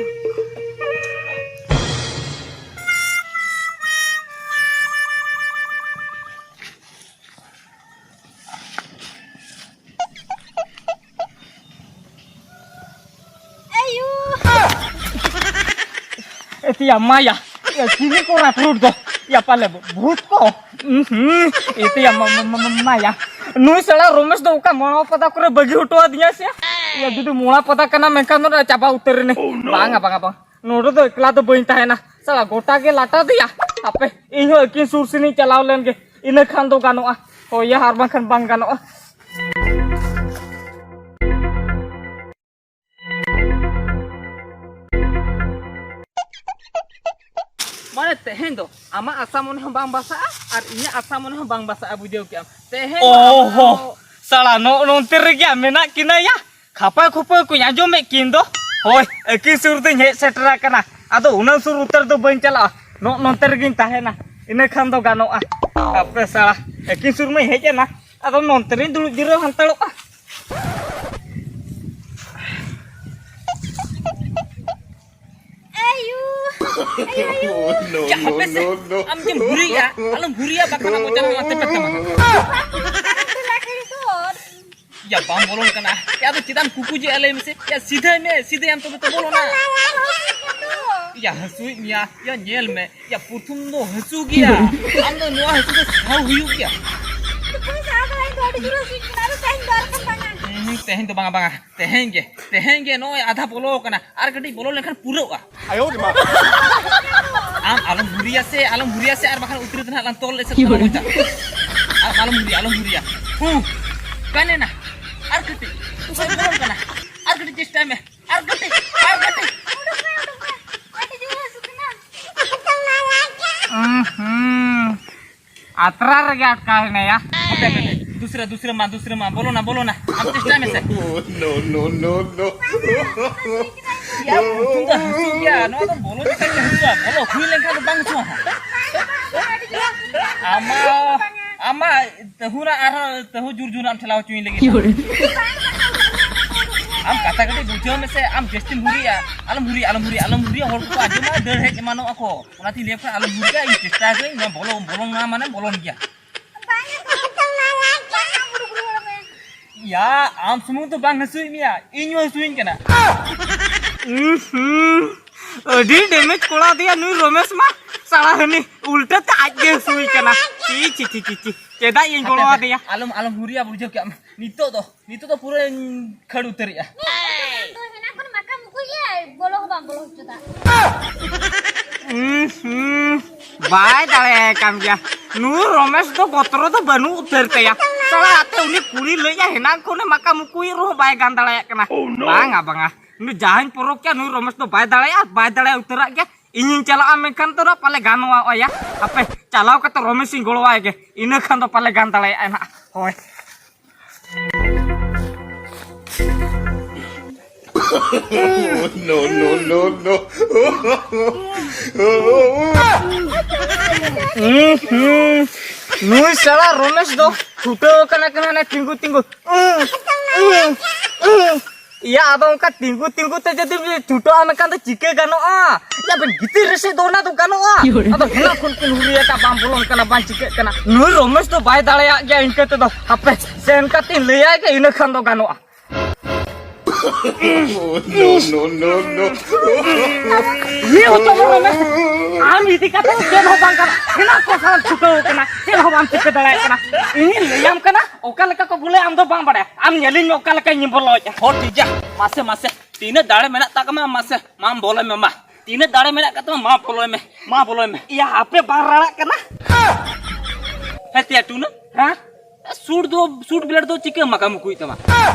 ᱮᱛᱤᱭᱟ ᱢᱟᱭᱟ, ᱮ, ᱪᱤᱞᱤ ᱠᱚ ᱨᱟᱠᱷᱨᱩᱴ ᱫᱚ? ᱭᱟ, ᱯᱟᱞᱮ ᱵᱷᱩᱛ ᱠᱚ? ᱩᱸᱦᱩᱸ, ᱮᱛᱤᱭᱟ ᱢᱟ-, ᱢᱟ-, ᱢᱟ-, ᱢᱟ-, ᱢᱟᱭᱟ᱾ ᱱᱩᱭ ᱥᱟᱞᱟ ᱨᱚᱢᱮᱥ ᱫᱚ ᱚᱠᱟ ᱢᱚᱲᱟ ᱯᱟᱛᱟ ᱠᱚᱨᱮ ᱵᱟᱹᱜᱤ ᱦᱚᱴᱚ ᱟᱫᱤᱧᱟ ᱥᱮ? ᱭᱟ, ᱡᱩᱫᱤ ᱢᱚᱲᱟ ᱯᱟᱛᱟ ᱠᱟᱱᱟ, ᱢᱮᱱᱠᱷᱟᱱ ᱫᱚ ᱪᱟᱵᱟ ᱩᱛᱟᱹᱨ ᱮᱱᱟᱹᱧ᱾ ᱵᱟᱝᱟ, ᱵᱟᱝᱟ, ᱵᱟᱝ᱾ ᱱᱚᱰᱮ ᱫᱚ ᱮᱠᱞᱟ ᱫᱚ ᱵᱟᱹᱧ ᱛᱟᱦᱮᱱᱟ᱾ ᱥᱟᱞᱟ ᱜᱚᱴᱟ ᱜᱮ ᱞᱟᱴᱟ ᱫᱮᱭᱟ᱾ ᱦᱟᱯᱮ, ᱤᱧ ᱦᱚᱸ ᱟᱹᱠᱤᱱ ᱥᱩᱨ ᱥᱮᱱᱤᱧ ᱪᱟᱞᱟᱣ ᱞᱮᱱ ᱜᱮ, ᱤᱱᱟᱹ ᱠᱷᱟᱱ ᱫᱚ ᱜᱟᱱᱚᱜᱼᱟ᱾ ᱦᱳᱭ ᱭᱟ, ᱟᱨ ᱵᱟᱝᱠᱷᱟᱱ ᱵᱟᱝ ᱜᱟᱱᱚᱜᱼᱟ᱾ ᱢᱟᱱᱮ ᱛᱮᱦᱮᱧ ᱫᱚ ᱟᱢᱟᱜ ᱟᱥᱟ ᱢᱚᱱᱮ ᱦᱚᱸ ᱵᱟᱝ ᱵᱟᱥᱟᱜᱼᱟ ᱟᱨ ᱤᱧᱟᱹᱜ ᱟᱥᱟ ᱢᱚᱱᱮ ᱦᱚᱸ ᱵᱟᱝ ᱵᱟᱥᱟᱜᱼᱟ, ᱵᱩᱡᱷᱟᱹᱣ ᱠᱮᱜᱼᱟᱢ? ᱛᱮᱦᱮᱧ ᱫᱚ ᱚ ᱟᱢᱟᱜ ᱦᱚ, ᱦᱚᱸ ᱥᱟᱞᱟ ᱱᱚᱜᱼᱚ ᱱᱚᱱᱛᱮ ᱨᱮᱜᱮ ᱢᱮᱱᱟᱜ ᱠᱤᱱᱟ ᱭᱟ᱾ ᱠᱷᱟᱯᱟ ᱠᱷᱩᱯᱟᱹ ᱠᱚᱧ ᱟᱸᱡᱚᱢᱮᱫ ᱠᱤᱱ ᱫᱚ᱾ ᱦᱳᱭ, ᱟᱹᱠᱤᱱ ᱥᱩᱨ ᱫᱚᱧ ᱦᱮᱡ ᱥᱮᱴᱮᱨ ᱟᱠᱟᱱᱟ᱾ ᱟᱫᱚ ᱩᱱᱟᱹᱜ ᱥᱩᱨ ᱩᱛᱟᱹᱨ ᱫᱚ ᱵᱟᱹᱧ ᱪᱟᱞᱟᱜᱼᱟ, ᱱᱚᱜᱼᱚ ᱱᱚᱱᱛᱮ ᱨᱮᱜᱤᱧ ᱛᱟᱦᱮᱱᱟ, ᱤᱱᱟᱹ ᱠᱷᱟᱱ ᱫᱚ ᱜᱟᱱᱚᱜᱼᱟ᱾ ᱟᱯᱮ ᱥᱟᱞᱟ, ᱟᱹᱠᱤᱱ ᱥᱩᱨ ᱢᱟᱧ ᱦᱮᱡ ᱮᱱᱟ, ᱟᱫᱚ ᱱᱚᱱᱛᱮ ᱨᱤᱧ ᱫᱩᱲᱩᱵ ᱡᱤᱨᱟᱹᱣ ᱦᱟᱛᱟᱲᱚᱜᱼᱟ᱾ ᱟᱭᱩ, ᱟᱭᱩ, ᱟᱭᱩ᱾ ᱪᱟ, ᱦᱟᱯᱮ ᱥᱮ, ᱟᱢ ᱡᱮᱢ ᱵᱷᱩᱨᱤᱜᱼᱟ, ᱟᱞᱚᱢ ᱵᱷᱩᱨᱤᱜᱼᱟ, ᱵᱟᱠᱷᱟᱱ ᱟᱵᱚ ᱪᱟᱞᱟᱜ ᱢᱟ ᱛᱮᱯᱮ ᱛᱟᱢᱟ᱾ ᱵᱟᱝ ᱵᱚᱞᱚᱱ ᱠᱟᱱᱟ᱾ ᱭᱟ, ᱵᱟᱢ ᱵᱚᱞᱚᱱ ᱠᱟᱱᱟ᱾ ᱭᱟ, ᱟᱫᱚ ᱪᱮᱫᱟᱜ ᱮᱢ ᱠᱩᱠᱩᱡᱮᱜᱼᱟ ᱞᱟᱹᱭ ᱢᱮᱥᱮ? ᱭᱟ, ᱥᱤᱫᱷᱟᱹᱭ ᱢᱮ, ᱥᱤᱫᱷᱟᱹᱭᱟᱢ ᱛᱚᱵᱮ ᱛᱚ ᱵᱚᱞᱚᱱᱟ᱾ ᱭᱟ, ᱦᱟᱹᱥᱩᱭᱮᱫ ᱢᱮᱭᱟ᱾ ᱭᱟ, ᱧᱮᱞ ᱢᱮ᱾ ᱭᱟ, ᱯᱨᱚᱛᱷᱚᱢ ᱫᱚ ᱦᱟᱹᱥᱩ ᱜᱮᱭᱟ᱾ ᱟᱢ ᱫᱚ ᱱᱚᱣᱟ ᱦᱟᱹᱥᱩ ᱫᱚ ᱥᱟᱦᱟᱣ ᱦᱩᱭᱩᱜ ᱜᱮᱭᱟ᱾ ᱵᱟᱹᱧ ᱥᱟᱦᱟᱣ ᱫᱟᱲᱮᱭᱟᱜᱼᱟ, ᱤᱧ ᱫᱚ ᱟᱹᱰᱤ ᱡᱳᱨ ᱦᱟᱹᱥᱩᱧ ᱠᱟᱱᱟ᱾ ᱟᱫᱚ ᱛᱮᱦᱮᱧ ᱫᱚ ᱟᱨ ᱵᱟᱝ ᱵᱟᱝᱟ᱾ ᱦᱩᱸ, ᱛᱮᱦᱮᱧ ᱫᱚ ᱵᱟᱝᱟ, ᱵᱟᱝᱟ᱾ ᱛᱮᱦᱮᱧ ᱜᱮ, ᱛᱮᱦᱮᱧ ᱜᱮ ᱱᱚᱜᱼᱚᱭ ᱟᱫᱷᱟ ᱵᱚᱞᱚ ᱟᱠᱟᱱᱟ, ᱟᱨ ᱠᱟᱹᱴᱤᱡ ᱵᱚᱞᱚ ᱞᱮᱱᱠᱷᱟᱱ ᱯᱩᱨᱟᱹᱜᱼᱟ᱾ ᱟᱭᱳ ᱨᱮ ᱢᱟ᱾ ᱟᱢ ᱟᱞᱚᱢ ᱦᱩᱨᱤᱭᱟ ᱥᱮ, ᱟᱞᱚᱢ ᱦᱩᱨᱤᱭᱟ ᱥᱮ, ᱟᱨ ᱵᱟᱠᱷᱟᱱ ᱩᱛᱨᱤ ᱫᱚ ᱱᱟᱦᱟᱜ ᱞᱟᱝ ᱛᱚᱞ ᱮᱥᱮᱫ ᱛᱟᱢᱟ ᱢᱚᱪᱟ᱾ ᱟᱢ ᱟᱞᱚᱢ ᱦᱩᱨᱤᱭᱟ, ᱟᱞᱚᱢ ᱦᱩᱨᱤᱭᱟ᱾ ᱦᱩᱸ, ᱜᱟᱱ ᱮᱱᱟ᱾ ᱟᱨ ᱠᱟᱹᱴᱤᱡ, ᱚᱠᱚᱭ ᱵᱚᱞᱚᱱ ᱠᱟᱱᱟ? ᱟᱨ ᱠᱟᱹᱴᱤᱡ ᱪᱮᱥᱴᱟᱭ ᱢᱮ, ᱟᱨ ᱠᱟᱹᱴᱤᱡ, ᱟᱨ ᱠᱟᱹᱴᱤᱡ᱾ ᱩᱸ ᱦᱩᱸ, ᱟᱛᱨᱟ ᱨᱮᱜᱮ ᱟᱴᱠᱟᱣ ᱮᱱᱟᱭᱟ᱾ ᱦᱟᱯᱮ, ᱦᱟᱯᱮ, ᱦᱟᱯᱮ᱾ ᱫᱩᱥᱨᱟ, ᱫᱩᱥᱨᱟ ᱢᱟ, ᱫᱩᱥᱨᱟ ᱢᱟ, ᱵᱚᱞᱚᱱᱟ, ᱵᱚᱞᱚᱱᱟ᱾ ᱟᱢ ᱪᱮᱥᱴᱟᱭ ᱢᱮᱥᱮ᱾ No, no, no, no. ᱭᱟ, ᱯᱨᱚᱛᱷᱚᱢ ᱫᱚ ᱦᱟᱹᱥᱩ ᱜᱮᱭᱟ, ᱱᱚᱣᱟ ᱫᱚ ᱵᱚᱞᱚ ᱞᱮᱠᱷᱟᱱ ᱜᱮ ᱦᱟᱹᱥᱩᱜᱼᱟ, ᱵᱚᱞᱚ ᱦᱩᱭ ᱞᱮᱱᱠᱷᱟᱱ ᱫᱚ ᱵᱟᱝ ᱦᱟᱹᱥᱩᱜᱼᱟ ᱦᱟᱸᱜ᱾ ᱟᱢᱟ, ᱟᱢᱟ, ᱛᱟᱹᱦᱩᱨᱟ ᱟᱨᱦᱚᱸ ᱛᱟᱹᱦᱩ ᱡᱩᱨ ᱡᱩᱨ ᱟᱢ ᱴᱷᱮᱞᱟᱣ ᱦᱚᱪᱚᱧ ᱞᱟᱹᱜᱤᱫ᱾ ᱟᱢ ᱠᱟᱛᱷᱟ ᱠᱟᱹᱴᱤᱡ ᱵᱩᱡᱷᱟᱹᱣ ᱢᱮᱥᱮ, ᱟᱢ ᱡᱟᱹᱥᱛᱤᱢ ᱦᱩᱨᱤᱜᱼᱟ, ᱟᱞᱚᱢ ᱦᱩᱨᱤᱜᱼᱟ, ᱟᱞᱚᱢ ᱦᱩᱨᱤᱜᱼᱟ, ᱟᱞᱚᱢ ᱦᱩᱨᱤᱜᱼᱟ, ᱦᱚᱲ ᱠᱚᱠᱚ ᱟᱸᱡᱚᱢᱟ, ᱫᱟᱹᱲ ᱦᱮᱡ ᱮᱢᱟᱱᱚᱜ ᱟᱠᱚ᱾ ᱚᱱᱟᱛᱮᱧ ᱞᱟᱹᱭ ᱠᱟᱱᱟ, ᱟᱞᱚᱢ ᱦᱩᱨᱤᱜᱼᱟ, ᱤᱧ ᱪᱮᱥᱴᱟ ᱟᱠᱟᱫᱟᱹᱧ, ᱱᱚᱣᱟ ᱵᱚᱞᱚ, ᱵᱚᱞᱚᱱ ᱢᱟ ᱢᱟᱱᱮ ᱵᱚᱞᱚᱱ ᱜᱮᱭᱟ᱾ ᱭᱟ, ᱟᱢ ᱥᱩᱢᱩᱝ ᱫᱚ ᱵᱟᱝ ᱦᱟᱹᱥᱩᱭᱮᱫ ᱢᱮᱭᱟ, ᱤᱧ ᱦᱚᱸ ᱦᱟᱹᱥᱩᱭᱤᱧ ᱠᱟᱱᱟ᱾ ᱩᱸ ᱦᱩᱸ, ᱟᱹᱰᱤ damage ᱠᱚᱲᱟ ᱫᱮᱭᱟ ᱱᱩᱭ ᱨᱚᱢᱮᱥ ᱢᱟ, ᱥᱟᱲᱟ ᱦᱟᱹᱱᱤ ᱩᱞᱴᱟᱹ ᱛᱮ ᱟᱡ ᱜᱮ ᱦᱟᱹᱥᱩᱭ ᱠᱟᱱᱟ᱾ ᱪᱤ, ᱪᱤ, ᱪᱤ, ᱪᱤ, ᱪᱤ᱾ ᱪᱮᱫᱟᱜ ᱤᱧ ᱦᱟᱯᱮ, ᱜᱚᱲᱚ ᱦᱟᱯᱮ, ᱟᱫᱮᱭᱟ? ᱟᱞᱚᱢ, ᱟᱞᱚᱢ ᱦᱩᱨᱤᱭᱟ, ᱵᱩᱡᱷᱟᱹᱣ ᱠᱮᱜ ᱟᱢ᱾ ᱱᱤᱛᱚᱜ ᱫᱚ, ᱱᱤᱛᱚᱜ ᱫᱚ ᱯᱩᱨᱟᱹᱧ ᱠᱷᱟᱹᱲ ᱩᱛᱟᱹᱨᱮᱜᱼᱟ᱾ ᱛᱚ ᱦᱮᱱᱟᱜ ᱠᱷᱚᱱ ᱢᱟᱠᱟ ᱢᱩᱠᱩᱭ ᱜᱮᱭᱟᱭ, ᱵᱚᱞᱚ ᱦᱚᱸ ᱵᱟᱝ ᱵᱚᱞᱚ ᱦᱚᱪᱚ ᱫᱟ᱾ ᱩᱸ ᱦᱩᱸ, ᱵᱟᱭ ᱫᱟᱲᱮᱭᱟᱭ ᱠᱟᱱ ᱜᱮᱭᱟ᱾ ᱱᱩᱭ ᱨᱚᱢᱮᱥ ᱫᱚ ᱵᱚᱛᱨᱚ ᱫᱚ ᱵᱟᱹᱱᱩᱜ ᱩᱛᱟᱹᱨ ᱛᱟᱭᱟ᱾ ᱥᱟᱞᱟ ᱟᱛᱮ ᱩᱱᱤ ᱠᱩᱲᱤ ᱞᱟᱹᱭᱟ ᱦᱮᱱᱟᱝ ᱠᱷᱚᱱᱮ ᱢᱟᱠᱟ ᱢᱩᱠᱩᱭᱮᱫ ᱨᱮᱦᱚᱸ ᱵᱟᱭ ᱜᱟᱱ ᱫᱟᱲᱮᱭᱟᱜ ᱠᱟᱱᱟ᱾ ᱵᱟᱝᱟ, ᱵᱟᱝᱟ᱾ ᱱᱩᱭ ᱡᱟᱦᱟᱸᱧ ᱯᱚᱨᱚᱠ ᱠᱮᱭᱟ, ᱱᱩᱭ ᱨᱚᱢᱮᱥ ᱫᱚ ᱵᱟᱭ ᱫᱟᱲᱮᱭᱟᱜᱼᱟ, ᱵᱟᱭ ᱫᱟᱲᱮ ᱩᱛᱟᱹᱨᱟᱜ ᱜᱮᱭᱟ᱾ ᱤᱧᱤᱧ ᱪᱟᱞᱟᱜᱼᱟ ᱢᱮᱱᱠᱷᱟᱱ ᱫᱚ ᱱᱟᱜ ᱯᱟᱞᱮ ᱜᱟᱱᱚᱜᱼᱟ ᱚᱭᱟ᱾ ᱦᱟᱯᱮ, ᱪᱟᱞᱟᱣ ᱠᱟᱛᱮ ᱨᱚᱢᱮᱥᱤᱧ ᱜᱚᱲᱚᱣᱟᱭ ᱜᱮ, ᱤᱱᱟᱹ ᱠᱷᱟᱱ ᱫᱚ ᱯᱟᱞᱮ ᱜᱟᱱ ᱫᱟᱲᱮᱭᱟᱜᱼᱟᱭ ᱱᱟᱜ᱾ ᱦᱳᱭ᱾ No, no, no, no. ᱦᱩᱸ, ᱦᱩᱸ᱾ ᱱᱩᱭ ᱥᱟᱞᱟ ᱨᱚᱢᱮᱥ ᱫᱚ ᱪᱷᱩᱴᱟᱹᱣ ᱟᱠᱟᱱᱟ, ᱠᱟᱱᱟ ᱦᱟᱱᱮ ᱛᱤᱸᱜᱩ, ᱛᱤᱸᱜᱩ᱾ ᱩᱸ, ᱩᱸ, ᱩᱸ᱾ ᱤᱭᱟ, ᱟᱫᱚ ᱚᱱᱠᱟ ᱛᱤᱸᱜᱩ, ᱛᱤᱸᱜᱩ ᱛᱮ ᱡᱩᱫᱤ ᱪᱷᱩᱴᱟᱹᱣ ᱟᱢ ᱮᱱᱠᱷᱟᱱ ᱫᱚ ᱪᱤᱠᱟᱹ ᱜᱟᱱᱚᱜᱼᱟ? ᱤᱭᱟ, ᱵᱮᱱ ᱜᱤᱛᱤᱞ ᱨᱮᱥᱮ ᱫᱚ ᱚᱱᱟ ᱫᱚ ᱜᱟᱱᱚᱜᱼᱟ? ᱟᱫᱚ ᱦᱮᱱᱟᱜ ᱠᱷᱚᱱ ᱠᱤᱱ ᱦᱩᱨᱤ ᱟᱠᱟᱫ, ᱵᱟᱝ ᱵᱚᱞᱚᱱ ᱠᱟᱱᱟ, ᱵᱟᱝ ᱪᱤᱠᱟᱹᱜ ᱠᱟᱱᱟ᱾ ᱱᱩᱭ ᱨᱚᱢᱮᱥ ᱫᱚ ᱵᱟᱭ ᱫᱟᱲᱮᱭᱟᱜ ᱜᱮᱭᱟ ᱤᱱᱠᱟᱹ ᱛᱮᱫᱚ᱾ ᱦᱟᱯᱮ, ᱥᱮᱱ ᱠᱟᱛᱮᱧ ᱞᱟᱹᱭᱟᱭ ᱜᱮ, ᱤᱱᱟᱹ ᱠᱷᱟᱱ ᱫᱚ ᱜᱟᱱᱚᱜᱼᱟ᱾ No, no, no, no. ᱤᱭᱟᱹ ᱦᱚᱪᱚ ᱢᱮ ᱨᱚᱢᱮᱥ᱾ ᱟᱢ ᱤᱫᱤ ᱠᱟᱛᱮ ᱪᱮᱫ ᱦᱚᱸ ᱵᱟᱝ ᱜᱟᱱᱚᱜ᱾ ᱦᱮᱱᱟᱜ ᱠᱚ ᱥᱟᱶ ᱪᱷᱩᱴᱟᱹᱣ ᱠᱟᱱᱟ, ᱪᱮᱫ ᱦᱚᱸ ᱵᱟᱢ ᱪᱤᱠᱟᱹ ᱫᱟᱲᱮᱭᱟᱜ ᱠᱟᱱᱟ᱾ ᱤᱧᱤᱧ ᱞᱟᱹᱭᱟᱢ ᱠᱟᱱᱟ, ᱚᱠᱟ ᱞᱮᱠᱟ ᱠᱚ ᱵᱚᱞᱮ ᱟᱢ ᱫᱚ ᱵᱟᱢ ᱵᱟᱲᱟᱭᱟ᱾ ᱟᱢ ᱧᱮᱞᱤᱧ ᱢᱮ ᱚᱠᱟ ᱞᱮᱠᱟᱧ ᱵᱚᱞᱚᱭᱮᱫᱼᱟ᱾ ᱦᱚᱸ, ᱴᱷᱤᱠ ᱜᱮᱭᱟ, ᱢᱟᱥᱮ, ᱢᱟᱥᱮ, ᱛᱤᱱᱟᱹᱜ ᱫᱟᱲᱮ ᱢᱮᱱᱟᱜ ᱛᱟᱢᱟ, ᱢᱟᱥᱮ, ᱢᱟᱢ ᱵᱚᱞᱚᱭ ᱢᱮ, ᱢᱟ᱾ ᱛᱤᱱᱟᱹᱜ ᱫᱟᱲᱮ ᱢᱮᱱᱟᱜ ᱟᱠᱟᱫ ᱛᱟᱢᱟ, ᱢᱟ ᱵᱚᱞᱚᱭ ᱢᱮ, ᱢᱟ ᱵᱚᱞᱚᱭ ᱢᱮ᱾ ᱭᱟ, ᱟᱯᱮ ᱵᱟᱝ ᱨᱟᱲᱟᱜ ᱠᱟᱱᱟ? ᱦᱮᱸ ᱛᱮᱭᱟ ᱴᱩᱱᱟᱹ, ᱦᱮᱸ? ᱥᱩᱴ ᱫᱚ, ᱥᱩᱴ ᱵᱞᱮᱰ ᱫᱚ ᱪᱤᱠᱟᱹ ᱢᱟᱠᱟ ᱢᱩᱠᱩᱭ ᱛᱟᱢᱟ?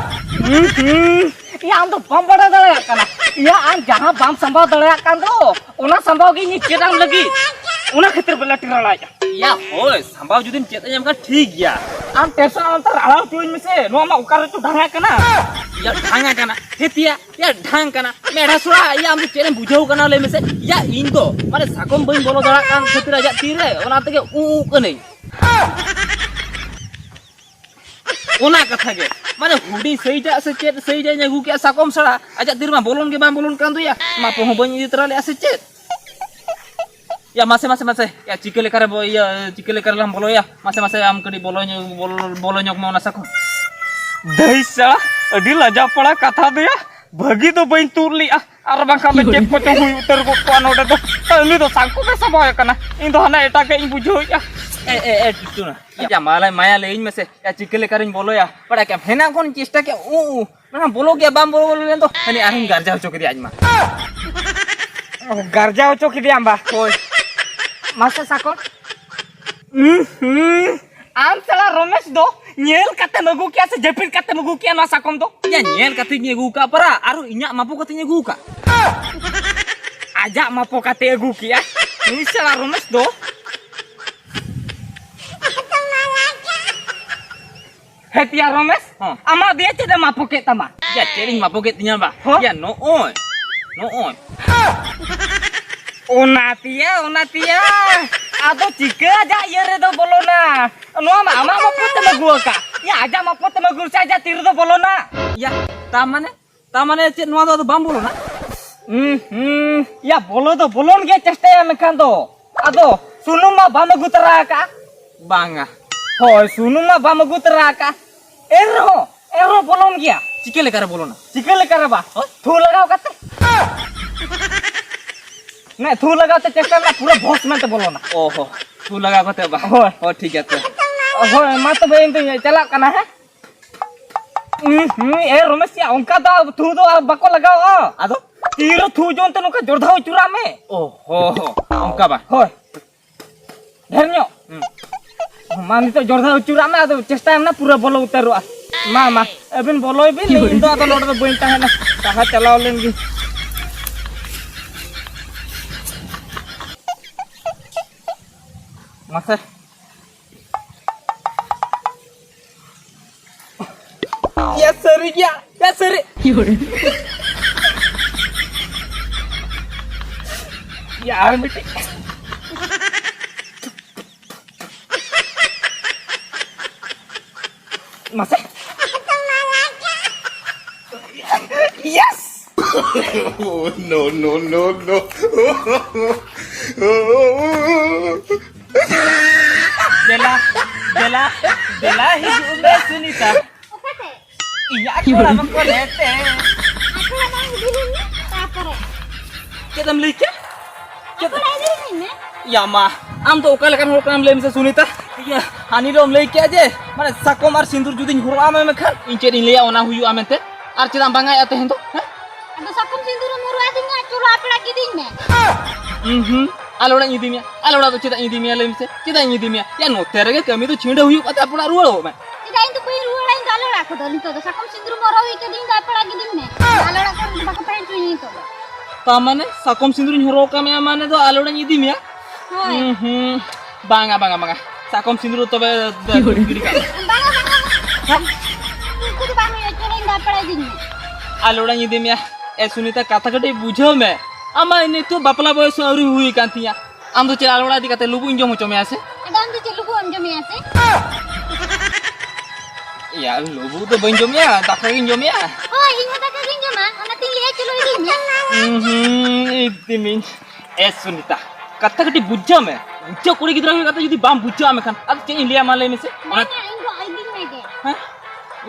ᱦᱩᱸ, ᱦᱩᱸ᱾ ᱭᱟ, ᱟᱢ ᱫᱚ ᱵᱟᱢ ᱵᱟᱲᱟᱭ ᱫᱟᱲᱮᱭᱟᱜ ᱠᱟᱱᱟ᱾ ᱭᱟ, ᱟᱢ ᱡᱟᱦᱟᱸ ᱵᱟᱢ ᱥᱟᱢᱵᱟᱣ ᱫᱟᱲᱮᱭᱟᱜ ᱠᱟᱱ ᱫᱚ, ᱚᱱᱟ ᱥᱟᱢᱵᱟᱣ ᱜᱮ ᱤᱧ ᱪᱮᱫ ᱟᱢ ᱞᱟᱹᱜᱤᱫ᱾ ᱚᱱᱟ ᱠᱷᱟᱹᱛᱤᱨ ᱵᱚᱞᱮ ᱴᱤ ᱨᱟᱲᱟᱭᱮᱫᱼᱟ᱾ ᱭᱟ, ᱦᱳᱭ, ᱥᱟᱢᱵᱟᱣ ᱡᱩᱫᱤᱢ ᱪᱮᱫ ᱟᱹᱧᱟᱢ ᱠᱷᱟᱱ ᱴᱷᱤᱠ ᱜᱮᱭᱟ᱾ ᱟᱢ ᱴᱮᱱᱥᱚᱱ ᱟᱞᱚᱢ ᱦᱟᱛᱟᱣᱟ, ᱨᱟᱲᱟ ᱦᱚᱪᱚᱣᱟᱹᱧ ᱢᱮᱥᱮ᱾ ᱱᱚᱣᱟ ᱢᱟ ᱚᱠᱟ ᱨᱮᱪᱚ ᱰᱷᱟᱝᱟ ᱠᱟᱱᱟ᱾ ᱭᱟ, ᱰᱷᱟᱝᱟ ᱠᱟᱱᱟ᱾ ᱦᱮ ᱛᱮᱭᱟ, ᱭᱟ, ᱰᱷᱟᱝ ᱠᱟᱱᱟ᱾ ᱢᱮᱲᱟ ᱥᱚᱲᱟ, ᱭᱟ, ᱟᱢ ᱫᱚ ᱪᱮᱫ ᱮᱢ ᱵᱩᱡᱷᱟᱹᱣ ᱠᱟᱱᱟ ᱞᱟᱹᱭ ᱢᱮᱥᱮ? ᱭᱟ, ᱤᱧ ᱫᱚ, ᱢᱟᱱᱮ, ᱥᱟᱠᱚᱢ ᱵᱟᱹᱧ ᱵᱚᱞᱚ ᱫᱟᱲᱮᱭᱟᱜ ᱠᱟᱱ ᱠᱷᱟᱹᱛᱤᱨ ᱟᱡᱟᱜ ᱛᱤᱨᱮ, ᱚᱱᱟ ᱛᱮᱜᱮ ᱩ ᱩ ᱠᱟᱹᱱᱟᱹᱧ᱾ ᱚᱱᱟ ᱠᱟᱛᱷᱟ ᱜᱮ, ᱢᱟᱱᱮ, ᱦᱩᱰᱤᱧ ᱥᱟᱹᱭᱤᱡᱟᱜ ᱥᱮ ᱪᱮᱫ ᱥᱟᱹᱭᱤᱡᱟᱜ ᱤᱧ ᱟᱹᱜᱩ ᱠᱮᱜᱼᱟ ᱥᱟᱠᱚᱢ ᱥᱟᱲᱟ, ᱟᱡᱟᱜ ᱛᱤ ᱨᱮᱢᱟ ᱵᱚᱞᱚᱱ ᱜᱮ ᱵᱟᱝ ᱵᱚᱞᱚᱱ ᱠᱟᱱ ᱫᱚᱭᱟ᱾ ᱢᱟᱯᱚ ᱦᱚᱸ ᱵᱟᱹᱧ ᱤᱫᱤ ᱛᱚᱨᱟ ᱞᱮᱜᱼᱟ ᱥᱮ ᱪᱮᱫ? ᱭᱟ, ᱢᱟᱥᱮ, ᱢᱟᱥᱮ, ᱢᱟᱥᱮ, ᱭᱟ, ᱪᱤᱠᱟᱹ ᱞᱮᱠᱟᱨᱮ ᱵᱚ-, ᱤᱭᱟᱹ, ᱪᱤᱠᱟᱹ ᱞᱮᱠᱟᱨᱮ ᱞᱟᱝ ᱵᱚᱞᱚᱭᱟ? ᱢᱟᱥᱮ, ᱢᱟᱥᱮ, ᱟᱢ ᱠᱟᱹᱴᱤᱡ ᱵᱚᱞᱚ ᱧᱚᱜ, ᱵᱚᱞᱚ, ᱵᱚᱞᱚ ᱧᱚᱜ ᱢᱮ ᱚᱱᱟ ᱥᱟᱠᱚᱢ᱾ ᱫᱟᱹᱭ ᱥᱟᱲᱟ, ᱟᱹᱰᱤ ᱞᱟᱡᱟᱣ ᱯᱟᱲᱟ ᱠᱟᱛᱷᱟ ᱫᱚᱭᱟ, ᱵᱷᱟᱹᱜᱤ ᱫᱚ ᱵᱟᱹᱧ ᱛᱩᱫ ᱞᱮᱜᱼᱟ, ᱟᱨ ᱵᱟᱝᱠᱷᱟᱱ ᱫᱚ ᱪᱮᱫ ᱠᱚᱪᱚ ᱦᱩᱭ ᱩᱛᱟᱹᱨ ᱜᱚᱫ ᱠᱚᱜᱼᱟ ᱱᱚᱰᱮ ᱫᱚ᱾ ᱩᱱᱤ ᱫᱚ ᱥᱟᱝᱠᱚ ᱜᱮ ᱥᱟᱵᱟᱣ ᱠᱟᱱᱟ, ᱤᱧ ᱫᱚ ᱦᱟᱱᱟ ᱮᱴᱟᱜᱟᱜ ᱤᱧ ᱵᱩᱡᱷᱟᱹᱣᱮᱫᱼᱟ᱾ ᱮ, ᱮ, ᱮ, ᱴᱩᱴᱩᱱᱟ, ᱭᱟ, ᱢᱟ ᱞᱟᱹᱭ, ᱢᱟᱭᱟ ᱞᱟᱹᱭᱟᱹᱧ ᱢᱮᱥᱮ, ᱭᱟ, ᱪᱤᱠᱟᱹ ᱞᱮᱠᱟᱨᱤᱧ ᱵᱚᱞᱚᱭᱟ? ᱵᱟᱲᱟᱭ ᱠᱮᱫᱟᱢ, ᱦᱮᱱᱟᱝ ᱠᱷᱚᱱ ᱪᱮᱥᱴᱟ ᱠᱮᱫ, ᱩ, ᱩ, ᱢᱮᱱᱠᱷᱟᱱ ᱵᱚᱞᱚ ᱜᱮᱭᱟ, ᱵᱟᱢ ᱵᱚᱞᱚ, ᱵᱚᱞᱚ ᱞᱮᱱ ᱫᱚ᱾ ᱦᱟᱹᱱᱤ ᱟᱨᱦᱚᱸᱧ ᱜᱟᱨᱡᱟᱣ ᱦᱚᱪᱚ ᱠᱮᱫᱮᱭᱟ ᱟᱡ ᱢᱟ᱾ ᱜᱟᱨᱡᱟᱣ ᱦᱚᱪᱚ ᱠᱮᱫᱮᱭᱟᱢ ᱵᱟ? ᱦᱳᱭ᱾ ᱢᱟᱥᱮ ᱥᱟᱠᱚᱢ᱾ ᱩᱸ ᱦᱩᱸ᱾ ᱟᱢ ᱥᱟᱞᱟ ᱨᱚᱢᱮᱥ ᱫᱚ ᱧᱮᱞ ᱠᱟᱛᱮᱢ ᱟᱹᱜᱩ ᱠᱮᱭᱟ ᱥᱮ ᱡᱟᱹᱯᱤᱫ ᱠᱟᱛᱮᱢ ᱟᱹᱜᱩ ᱠᱮᱭᱟ ᱱᱚᱣᱟ ᱥᱟᱠᱚᱢ ᱫᱚ? ᱭᱟ, ᱧᱮᱞ ᱠᱟᱛᱮᱧ ᱟᱹᱜᱩ ᱠᱟᱜ ᱯᱟᱨᱟ, ᱟᱨᱚ ᱤᱧᱟᱜ ᱢᱟᱯᱚ ᱠᱟᱛᱮᱧ ᱟᱹᱜᱩ ᱠᱟᱜ᱾ ᱟᱡᱟᱜ ᱢᱟᱯᱚ ᱠᱟᱛᱮ ᱟᱹᱜᱩ ᱠᱮᱜᱼᱟ ᱱᱩᱭ ᱥᱟᱞᱟ ᱨᱚᱢᱮᱥ ᱫᱚ᱾ ᱦᱮᱸ ᱛᱮᱭᱟ ᱨᱚᱢᱮᱥ, ᱦᱚᱸ᱾ ᱟᱢᱟᱜ ᱫᱤᱭᱮ ᱪᱮᱫ ᱮ ᱢᱟᱯᱚ ᱠᱮᱫ ᱛᱟᱢᱟ? ᱭᱟ, ᱪᱮᱫ ᱤᱧ ᱢᱟᱯᱚ ᱠᱮᱫ ᱛᱤᱧᱟ ᱵᱟ? ᱦᱚᱸ? ᱭᱟ, ᱱᱚᱜᱼᱚᱭ, ᱱᱚᱜᱼᱚᱭ᱾ ᱚᱱᱟ ᱛᱮᱭᱟ, ᱚᱱᱟ ᱛᱮᱭᱟ᱾ ᱟᱫᱚ ᱪᱤᱠᱟᱹ ᱟᱡᱟᱜ ᱤᱭᱟᱹ ᱨᱮᱫᱚ ᱵᱚᱞᱚᱱᱟ? ᱱᱚᱣᱟ ᱢᱟ ᱟᱢᱟᱜ ᱢᱟᱯᱚ ᱛᱮᱢ ᱟᱹᱜᱩ ᱟᱠᱟᱫ᱾ ᱭᱟ, ᱟᱡᱟᱜ ᱢᱟᱯᱚ ᱛᱮᱢ ᱟᱹᱜᱩ ᱨᱮᱥᱮ ᱟᱡᱟᱜ ᱛᱤ ᱨᱮᱫᱚ ᱵᱚᱞᱚᱱᱟ? ᱭᱟ, ᱛᱟ ᱢᱟᱱᱮ? ᱛᱟ ᱢᱟᱱᱮ ᱪᱮᱫ ᱱᱚᱣᱟ ᱫᱚ ᱟᱫᱚ ᱵᱟᱝ ᱵᱚᱞᱚᱱᱟ? ᱦᱩᱸ, ᱦᱩᱸ᱾ ᱭᱟ, ᱵᱚᱞᱚ ᱫᱚ ᱵᱚᱞᱚᱱ ᱜᱮᱭᱟ, ᱪᱮᱥᱴᱟᱭᱟ ᱢᱮᱱᱠᱷᱟᱱ ᱫᱚ᱾ ᱟᱫᱚ ᱥᱩᱱᱩᱢ ᱢᱟ ᱵᱟᱢ ᱟᱹᱜᱩ ᱛᱚᱨᱟ ᱟᱠᱟᱫᱼᱟ᱾ ᱵᱟᱝᱟ᱾ ᱦᱳᱭ, ᱥᱩᱱᱩᱢ ᱢᱟ ᱵᱟᱢ ᱟᱹᱜᱩ ᱛᱚᱨᱟ ᱟᱠᱟᱫᱼᱟ᱾ ᱮᱱ ᱨᱮᱦᱚᱸ, ᱮᱱ ᱨᱮᱦᱚᱸ ᱵᱚᱞᱚᱱ ᱜᱮᱭᱟ᱾ ᱪᱤᱠᱟᱹ ᱞᱮᱠᱟᱨᱮ ᱵᱚᱞᱚᱱᱟ? ᱪᱤᱠᱟᱹ ᱞᱮᱠᱟᱨᱮ ᱵᱟ? ᱦᱳᱭ᱾ ᱛᱷᱩ ᱞᱟᱜᱟᱣ ᱠᱟᱛᱮ᱾ ᱱᱮ, ᱛᱷᱩ ᱞᱟᱜᱟᱣ ᱛᱮ ᱪᱮᱥᱴᱟᱭ ᱢᱮ, ᱯᱩᱨᱟᱹ ᱵᱷᱚᱥ ᱢᱮᱱᱛᱮ ᱵᱚᱞᱚᱱᱟ᱾ ᱚ ᱦᱚ, ᱛᱷᱩ ᱞᱟᱜᱟᱣ ᱠᱟᱛᱮ ᱵᱟ? ᱦᱳᱭ᱾ ᱦᱳᱭ, ᱴᱷᱤᱠ ᱜᱮᱭᱟ ᱛᱚ᱾ ᱦᱳᱭ, ᱢᱟ ᱛᱚᱵᱮ ᱤᱧ ᱫᱚᱧ ᱪᱟᱞᱟᱜ ᱠᱟᱱᱟ, ᱦᱮᱸ? ᱦᱩᱸ, ᱦᱩᱸ, ᱮ ᱨᱚᱢᱮᱥ ᱭᱟ, ᱚᱱᱠᱟ ᱫᱚ ᱛᱷᱩ ᱫᱚ ᱟᱨ ᱵᱟᱠᱚ ᱞᱟᱜᱟᱣᱟ᱾ ᱟᱫᱚ? ᱛᱤᱨᱮ ᱛᱷᱩ ᱡᱚᱱ ᱛᱮ ᱱᱚᱝᱠᱟ ᱡᱚᱨᱫᱷᱟ ᱩᱪᱩᱨᱟᱜ ᱢᱮ᱾ ᱚ ᱦᱚ ᱦᱚ, ᱚᱱᱠᱟ ᱵᱟ? ᱦᱳᱭ᱾ ᱰᱷᱮᱨ ᱧᱚᱜ᱾ ᱦᱩᱸ᱾ ᱢᱟ ᱱᱤᱛᱚᱜ ᱡᱚᱨᱫᱷᱟ ᱩᱪᱩᱨᱟᱜ ᱢᱮ, ᱟᱫᱚ ᱪᱮᱥᱴᱟᱭ ᱢᱮ ᱱᱟ ᱯᱩᱨᱟᱹ ᱵᱚᱞᱚ ᱩᱛᱟᱹᱨᱚᱜᱼᱟ᱾ ᱢᱟ, ᱢᱟ, ᱟᱹᱵᱤᱱ ᱵᱚᱞᱚᱭ ᱵᱤᱱ, ᱤᱧ ᱫᱚ ᱟᱫᱚ ᱱᱚᱰᱮ ᱫᱚ ᱵᱟᱹᱧ ᱛᱟᱦᱮᱱᱟ, ᱛᱟᱦᱟ ᱪᱟᱞᱟᱣ ᱞᱮᱱ ᱜᱤᱧ᱾ ᱢᱟᱥᱮ᱾ ᱭᱟ ᱥᱟᱹᱨᱤ ᱜᱮᱭᱟ, ᱭᱟ ᱥᱟᱹᱨᱤ᱾ ᱭᱟ ᱟᱨ ᱢᱤᱫᱴᱤᱡ᱾ ᱢᱟᱥᱮ᱾ Yes! Oh, no, no, no, no. ᱫᱮᱞᱟ, ᱫᱮᱞᱟ, ᱫᱮᱞᱟ ᱦᱤᱡᱩᱜ ᱢᱮ ᱥᱩᱱᱤᱛᱟ᱾ ᱚᱠᱟᱛᱮ? ᱤᱧᱟᱜ ᱠᱚᱲᱟ ᱢᱟ ᱠᱚᱞᱮ ᱛᱮ᱾ ᱟᱠᱚᱲᱟ ᱵᱟᱝ ᱤᱫᱤ ᱞᱤᱧ ᱢᱮ, ᱛᱟᱯᱚᱨᱮ᱾ ᱪᱮᱫ ᱮᱢ ᱞᱟᱹᱭ ᱠᱮᱫ? ᱪᱮᱫ? ᱟᱠᱚᱲᱟ ᱤᱫᱤ ᱞᱤᱧ ᱢᱮ᱾ ᱭᱟ ᱢᱟ, ᱟᱢ ᱫᱚ ᱚᱠᱟ ᱞᱮᱠᱟᱱ ᱦᱚᱲ ᱠᱟᱱᱟᱢ ᱞᱟᱹᱭ ᱢᱮᱥᱮ ᱥᱩᱱᱤᱛᱟ? ᱤᱭᱟᱹ, ᱦᱟᱹᱱᱤ ᱫᱚᱢ ᱞᱟᱹᱭ ᱠᱮᱫᱼᱟ ᱡᱮ, ᱢᱟᱱᱮ ᱥᱟᱠᱚᱢ ᱟᱨ ᱥᱤᱸᱫᱩᱨ ᱡᱩᱫᱤᱧ ᱦᱚᱨᱚᱜ ᱟᱢᱟ ᱢᱮᱱᱠᱷᱟᱱ ᱤᱧ ᱪᱮᱫ ᱤᱧ ᱞᱟᱹᱭᱟ ᱚᱱᱟ ᱦᱩᱭᱩᱜᱼᱟ ᱢᱮᱱᱛᱮ? ᱟᱨ ᱪᱮᱫᱟᱜ ᱮᱢ ᱵᱟᱝᱟᱭᱟ ᱛᱮᱦᱮᱧ ᱫᱚ? ᱦᱮᱸ? ᱟᱫᱚ ᱥᱟᱠᱚᱢ ᱥᱤᱸᱫᱩᱨ ᱮᱢ ᱦᱚᱨᱚᱜ ᱟᱹᱫᱤᱧᱟ, ᱪᱚᱞᱚ ᱟᱯᱲᱟ ᱠᱤᱫᱤᱧ ᱢᱮ᱾ ᱦᱩᱸ ᱦᱩᱸ, ᱟᱞᱮ ᱚᱲᱟᱜ ᱤᱧ ᱤᱫᱤ ᱢᱮᱭᱟ, ᱟᱞᱮ ᱚᱲᱟᱜ ᱫᱚ ᱪᱮᱫᱟᱜ ᱤᱧ ᱤᱫᱤ ᱢᱮᱭᱟ ᱞᱟᱹᱭ ᱢᱮᱥᱮ? ᱪᱮᱫᱟᱜ ᱤᱧ ᱤᱫᱤ ᱢᱮᱭᱟ? ᱭᱟ ᱱᱚᱛᱮ ᱨᱮᱜᱮ ᱠᱟᱹᱢᱤ ᱫᱚ ᱪᱷᱤᱰᱟᱹ ᱦᱩᱭᱩᱜ ᱠᱟᱱ ᱛᱟᱯᱚᱨ ᱚᱲᱟᱜ ᱨᱩᱣᱟᱹᱲᱚᱜ ᱢᱮ᱾ ᱪᱮᱫᱟᱜ ᱤᱧ ᱫᱚ ᱵᱟᱹᱧ ᱨᱩᱣᱟᱹᱲᱟ? ᱤᱧ ᱫᱚ ᱟᱞᱮ ᱚᱲᱟᱜ ᱠᱷᱚᱱ ᱫᱚ ᱱᱤᱛᱚᱜ ᱫᱚ ᱥᱟᱠᱚᱢ ᱥᱤᱸᱫᱩᱨ ᱢᱚᱨᱚ ᱦᱩᱭ ᱠᱟᱹᱫᱤᱧ ᱫᱚ ᱟᱯᱮ ᱚᱲᱟᱜ ᱜᱤᱫᱤᱧ ᱢᱮ᱾ ᱟᱞᱮ ᱚᱲᱟᱜ ᱠᱚᱨᱮ ᱫᱚ ᱵᱟᱠᱚ ᱛᱟᱦᱮᱸ ᱦᱚᱪᱚᱧᱟ ᱱᱤᱛᱚᱜ ᱫᱚ᱾ ᱛᱟ ᱢᱟᱱᱮ ᱥᱟᱠᱚᱢ ᱥᱤᱸᱫᱩᱨᱤᱧ ᱦᱚᱨᱚᱜ ᱠᱟᱜ ᱢᱮᱭᱟ ᱢᱟᱱᱮ ᱫᱚ ᱟᱞᱮ ᱚᱲᱟᱜ ᱤᱧ ᱤᱫᱤ ᱢᱮᱭᱟ? ᱦᱳᱭ᱾ ᱦᱩᱸ, ᱦᱩᱸ᱾ ᱵᱟᱝᱟ, ᱵᱟᱝᱟ, ᱵᱟᱝᱟ᱾ ᱥᱟᱠᱚᱢ ᱥᱤᱸᱫᱩᱨ ᱫᱚ ᱛᱚᱵᱮ ᱫᱚ ᱜᱤᱰᱤ ᱠᱟᱜ ᱢᱮ᱾ ᱵᱟᱝᱟ, ᱵᱟᱝᱟ, ᱵᱟᱝᱟ᱾ ᱦᱮᱸ? ᱩᱱᱠᱩ ᱫᱚ ᱵᱟᱝ ᱦᱩᱭᱩᱜᱼᱟ, ᱪᱚᱞᱚ ᱤᱧ ᱫᱚ ᱟᱯᱮ ᱚᱲᱟᱜ ᱤᱫᱤᱧ ᱢᱮ᱾ ᱟᱞᱮ ᱚᱲᱟᱜ ᱤᱧ ᱤᱫᱤ ᱢᱮᱭᱟ? ᱮ ᱥᱩᱱᱤᱛᱟ, ᱠᱟᱛᱷᱟ ᱠᱟᱹᱴᱤᱡ ᱵᱩᱡᱷᱟᱹᱣ ᱢᱮ᱾ ᱟᱢᱟᱜ ᱱᱤᱛᱚᱜ ᱵᱟᱯᱞᱟ ᱵᱚᱭᱚᱥ ᱦᱚᱸ ᱟᱹᱣᱨᱤ ᱦᱩᱭ ᱠᱟᱱ ᱛᱤᱧᱟ᱾ ᱟᱢ ᱫᱚ ᱪᱮᱫ ᱟᱞᱮ ᱚᱲᱟᱜ ᱤᱫᱤ ᱠᱟᱛᱮ ᱞᱩᱵᱩᱜ ᱤᱧ ᱡᱚᱢ ᱦᱚᱪᱚ ᱢᱮᱭᱟ ᱥᱮ? ᱟᱫᱚ ᱟᱢ ᱫᱚ ᱪᱮᱫ ᱞᱩᱵᱩᱜ ᱮᱢ ᱡᱚᱢᱮᱭᱟ ᱥᱮ? ᱭᱟ, ᱞᱩᱵᱩᱜ ᱫᱚ ᱵᱟᱹᱧ ᱡᱚᱢᱮᱭᱟ, ᱫᱟᱠᱟ ᱜᱤᱧ ᱡᱚᱢᱮᱭᱟ᱾ ᱦᱳᱭ, ᱤᱧ ᱦᱚᱸ ᱫᱟᱠᱟ ᱜᱤᱧ ᱡᱚᱢᱟ, ᱚᱱᱟᱛᱤᱧ ᱞᱟᱹᱭᱟ ᱪᱚᱞᱚ ᱤᱫᱤᱧ ᱢᱮ᱾ ᱦᱩᱸ, ᱦᱩᱸ, ᱤᱫᱤ ᱢᱤᱧ᱾ ᱮ ᱥᱩᱱᱤᱛᱟ, ᱠᱟᱛᱷᱟ ᱠᱟᱹᱴᱤᱡ ᱵᱩᱡᱷᱟᱹᱣ ᱢᱮ᱾ ᱵᱩᱡᱷᱟᱹᱣ ᱠᱩᱲᱤ ᱜᱤᱫᱽᱨᱟᱹ ᱦᱩᱭ ᱠᱟᱛᱮ ᱡᱩᱫᱤ ᱵᱟᱢ ᱵᱩᱡᱷᱟᱹᱣᱟ ᱢᱮᱱᱠᱷᱟᱱ ᱟᱫᱚ ᱪᱮᱫ ᱤᱧ ᱞᱟᱹᱭᱟ ᱢᱟ ᱞᱟᱹᱭ ᱢᱮᱥᱮ? ᱚᱱᱟ ᱵᱟᱝᱟ, ᱤᱧ ᱫᱚ ᱤᱫᱤᱧ ᱢᱮ ᱜᱮ᱾ ᱦᱮᱸ?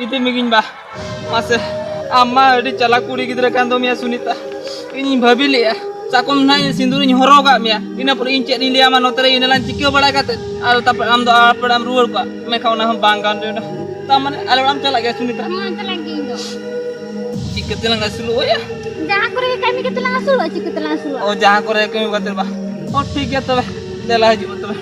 ᱤᱫᱤ ᱢᱮᱜᱤᱧ ᱵᱟ᱾ ᱢᱟᱥᱮ, ᱟᱢ ᱢᱟ ᱟᱹᱰᱤ ᱪᱟᱞᱟᱠ ᱠᱩᱲᱤ ᱜᱤᱫᱽᱨᱟᱹ ᱠᱟᱱ ᱫᱚᱢ ᱭᱟ ᱥᱩᱱᱤᱛᱟ᱾ ᱤᱧᱤᱧ ᱵᱷᱟᱹᱵᱤ ᱞᱮᱜᱼᱟ, ᱥᱟᱠᱚᱢ ᱱᱟᱦᱟᱜ ᱥᱤᱸᱫᱩᱨᱤᱧ ᱦᱚᱨᱚᱜᱟᱜ ᱢᱮᱭᱟ, ᱤᱱᱟᱹ ᱯᱚᱨᱮ ᱤᱧ ᱪᱮᱫ ᱤᱧ ᱞᱟᱹᱭᱟᱢᱟ ᱱᱚᱛᱮ ᱨᱮ, ᱤᱱᱟᱹ ᱞᱟᱝ ᱪᱤᱠᱟᱹ ᱵᱟᱲᱟ ᱠᱟᱛᱮ ᱟᱨ ᱛᱟᱨᱯᱚᱨ ᱟᱢ ᱫᱚ ᱟᱯᱮ ᱚᱲᱟᱜ ᱮᱢ ᱨᱩᱣᱟᱹᱲ ᱠᱚᱜᱼᱟ, ᱢᱮᱱᱠᱷᱟᱱ ᱚᱱᱟ ᱦᱚᱸ ᱵᱟᱝ ᱜᱟᱱ ᱞᱮᱱᱟ᱾ ᱛᱟᱨ ᱢᱟᱱᱮ ᱟᱞᱮ ᱚᱲᱟᱜ ᱮᱢ ᱪᱟᱞᱟᱜ ᱜᱮᱭᱟ ᱥᱩᱱᱤᱛᱟ? ᱦᱮᱸ, ᱪᱟᱞᱟᱜ ᱜᱤᱭᱟᱹᱧ ᱤᱧ ᱫᱚ᱾ ᱪᱤᱠᱟᱹᱛᱮ ᱞᱟᱝ ᱟᱹᱥᱩᱞᱚᱜᱼᱟ ᱭᱟ? ᱡᱟᱦᱟᱸ ᱠᱚᱨᱮ ᱜᱮ ᱠᱟᱹᱢᱤ ᱠᱟᱛᱮ ᱞᱟᱝ ᱟᱹᱥᱩᱞᱚᱜᱼᱟ, ᱪᱤᱠᱟᱹᱛᱮ ᱞᱟᱝ ᱟᱹᱥᱩᱞᱚᱜᱼᱟ? ᱚ, ᱡᱟᱦᱟᱸ ᱠᱚᱨᱮ ᱠᱟᱹᱢᱤ ᱠᱟᱛᱮ ᱵᱟ᱾ ᱚ, ᱴᱷᱤᱠ ᱜᱮᱭᱟ ᱛᱚᱵᱮ, ᱫᱮᱞᱟ ᱦᱤᱡᱩᱜ ᱢᱮ ᱛᱚᱵᱮ᱾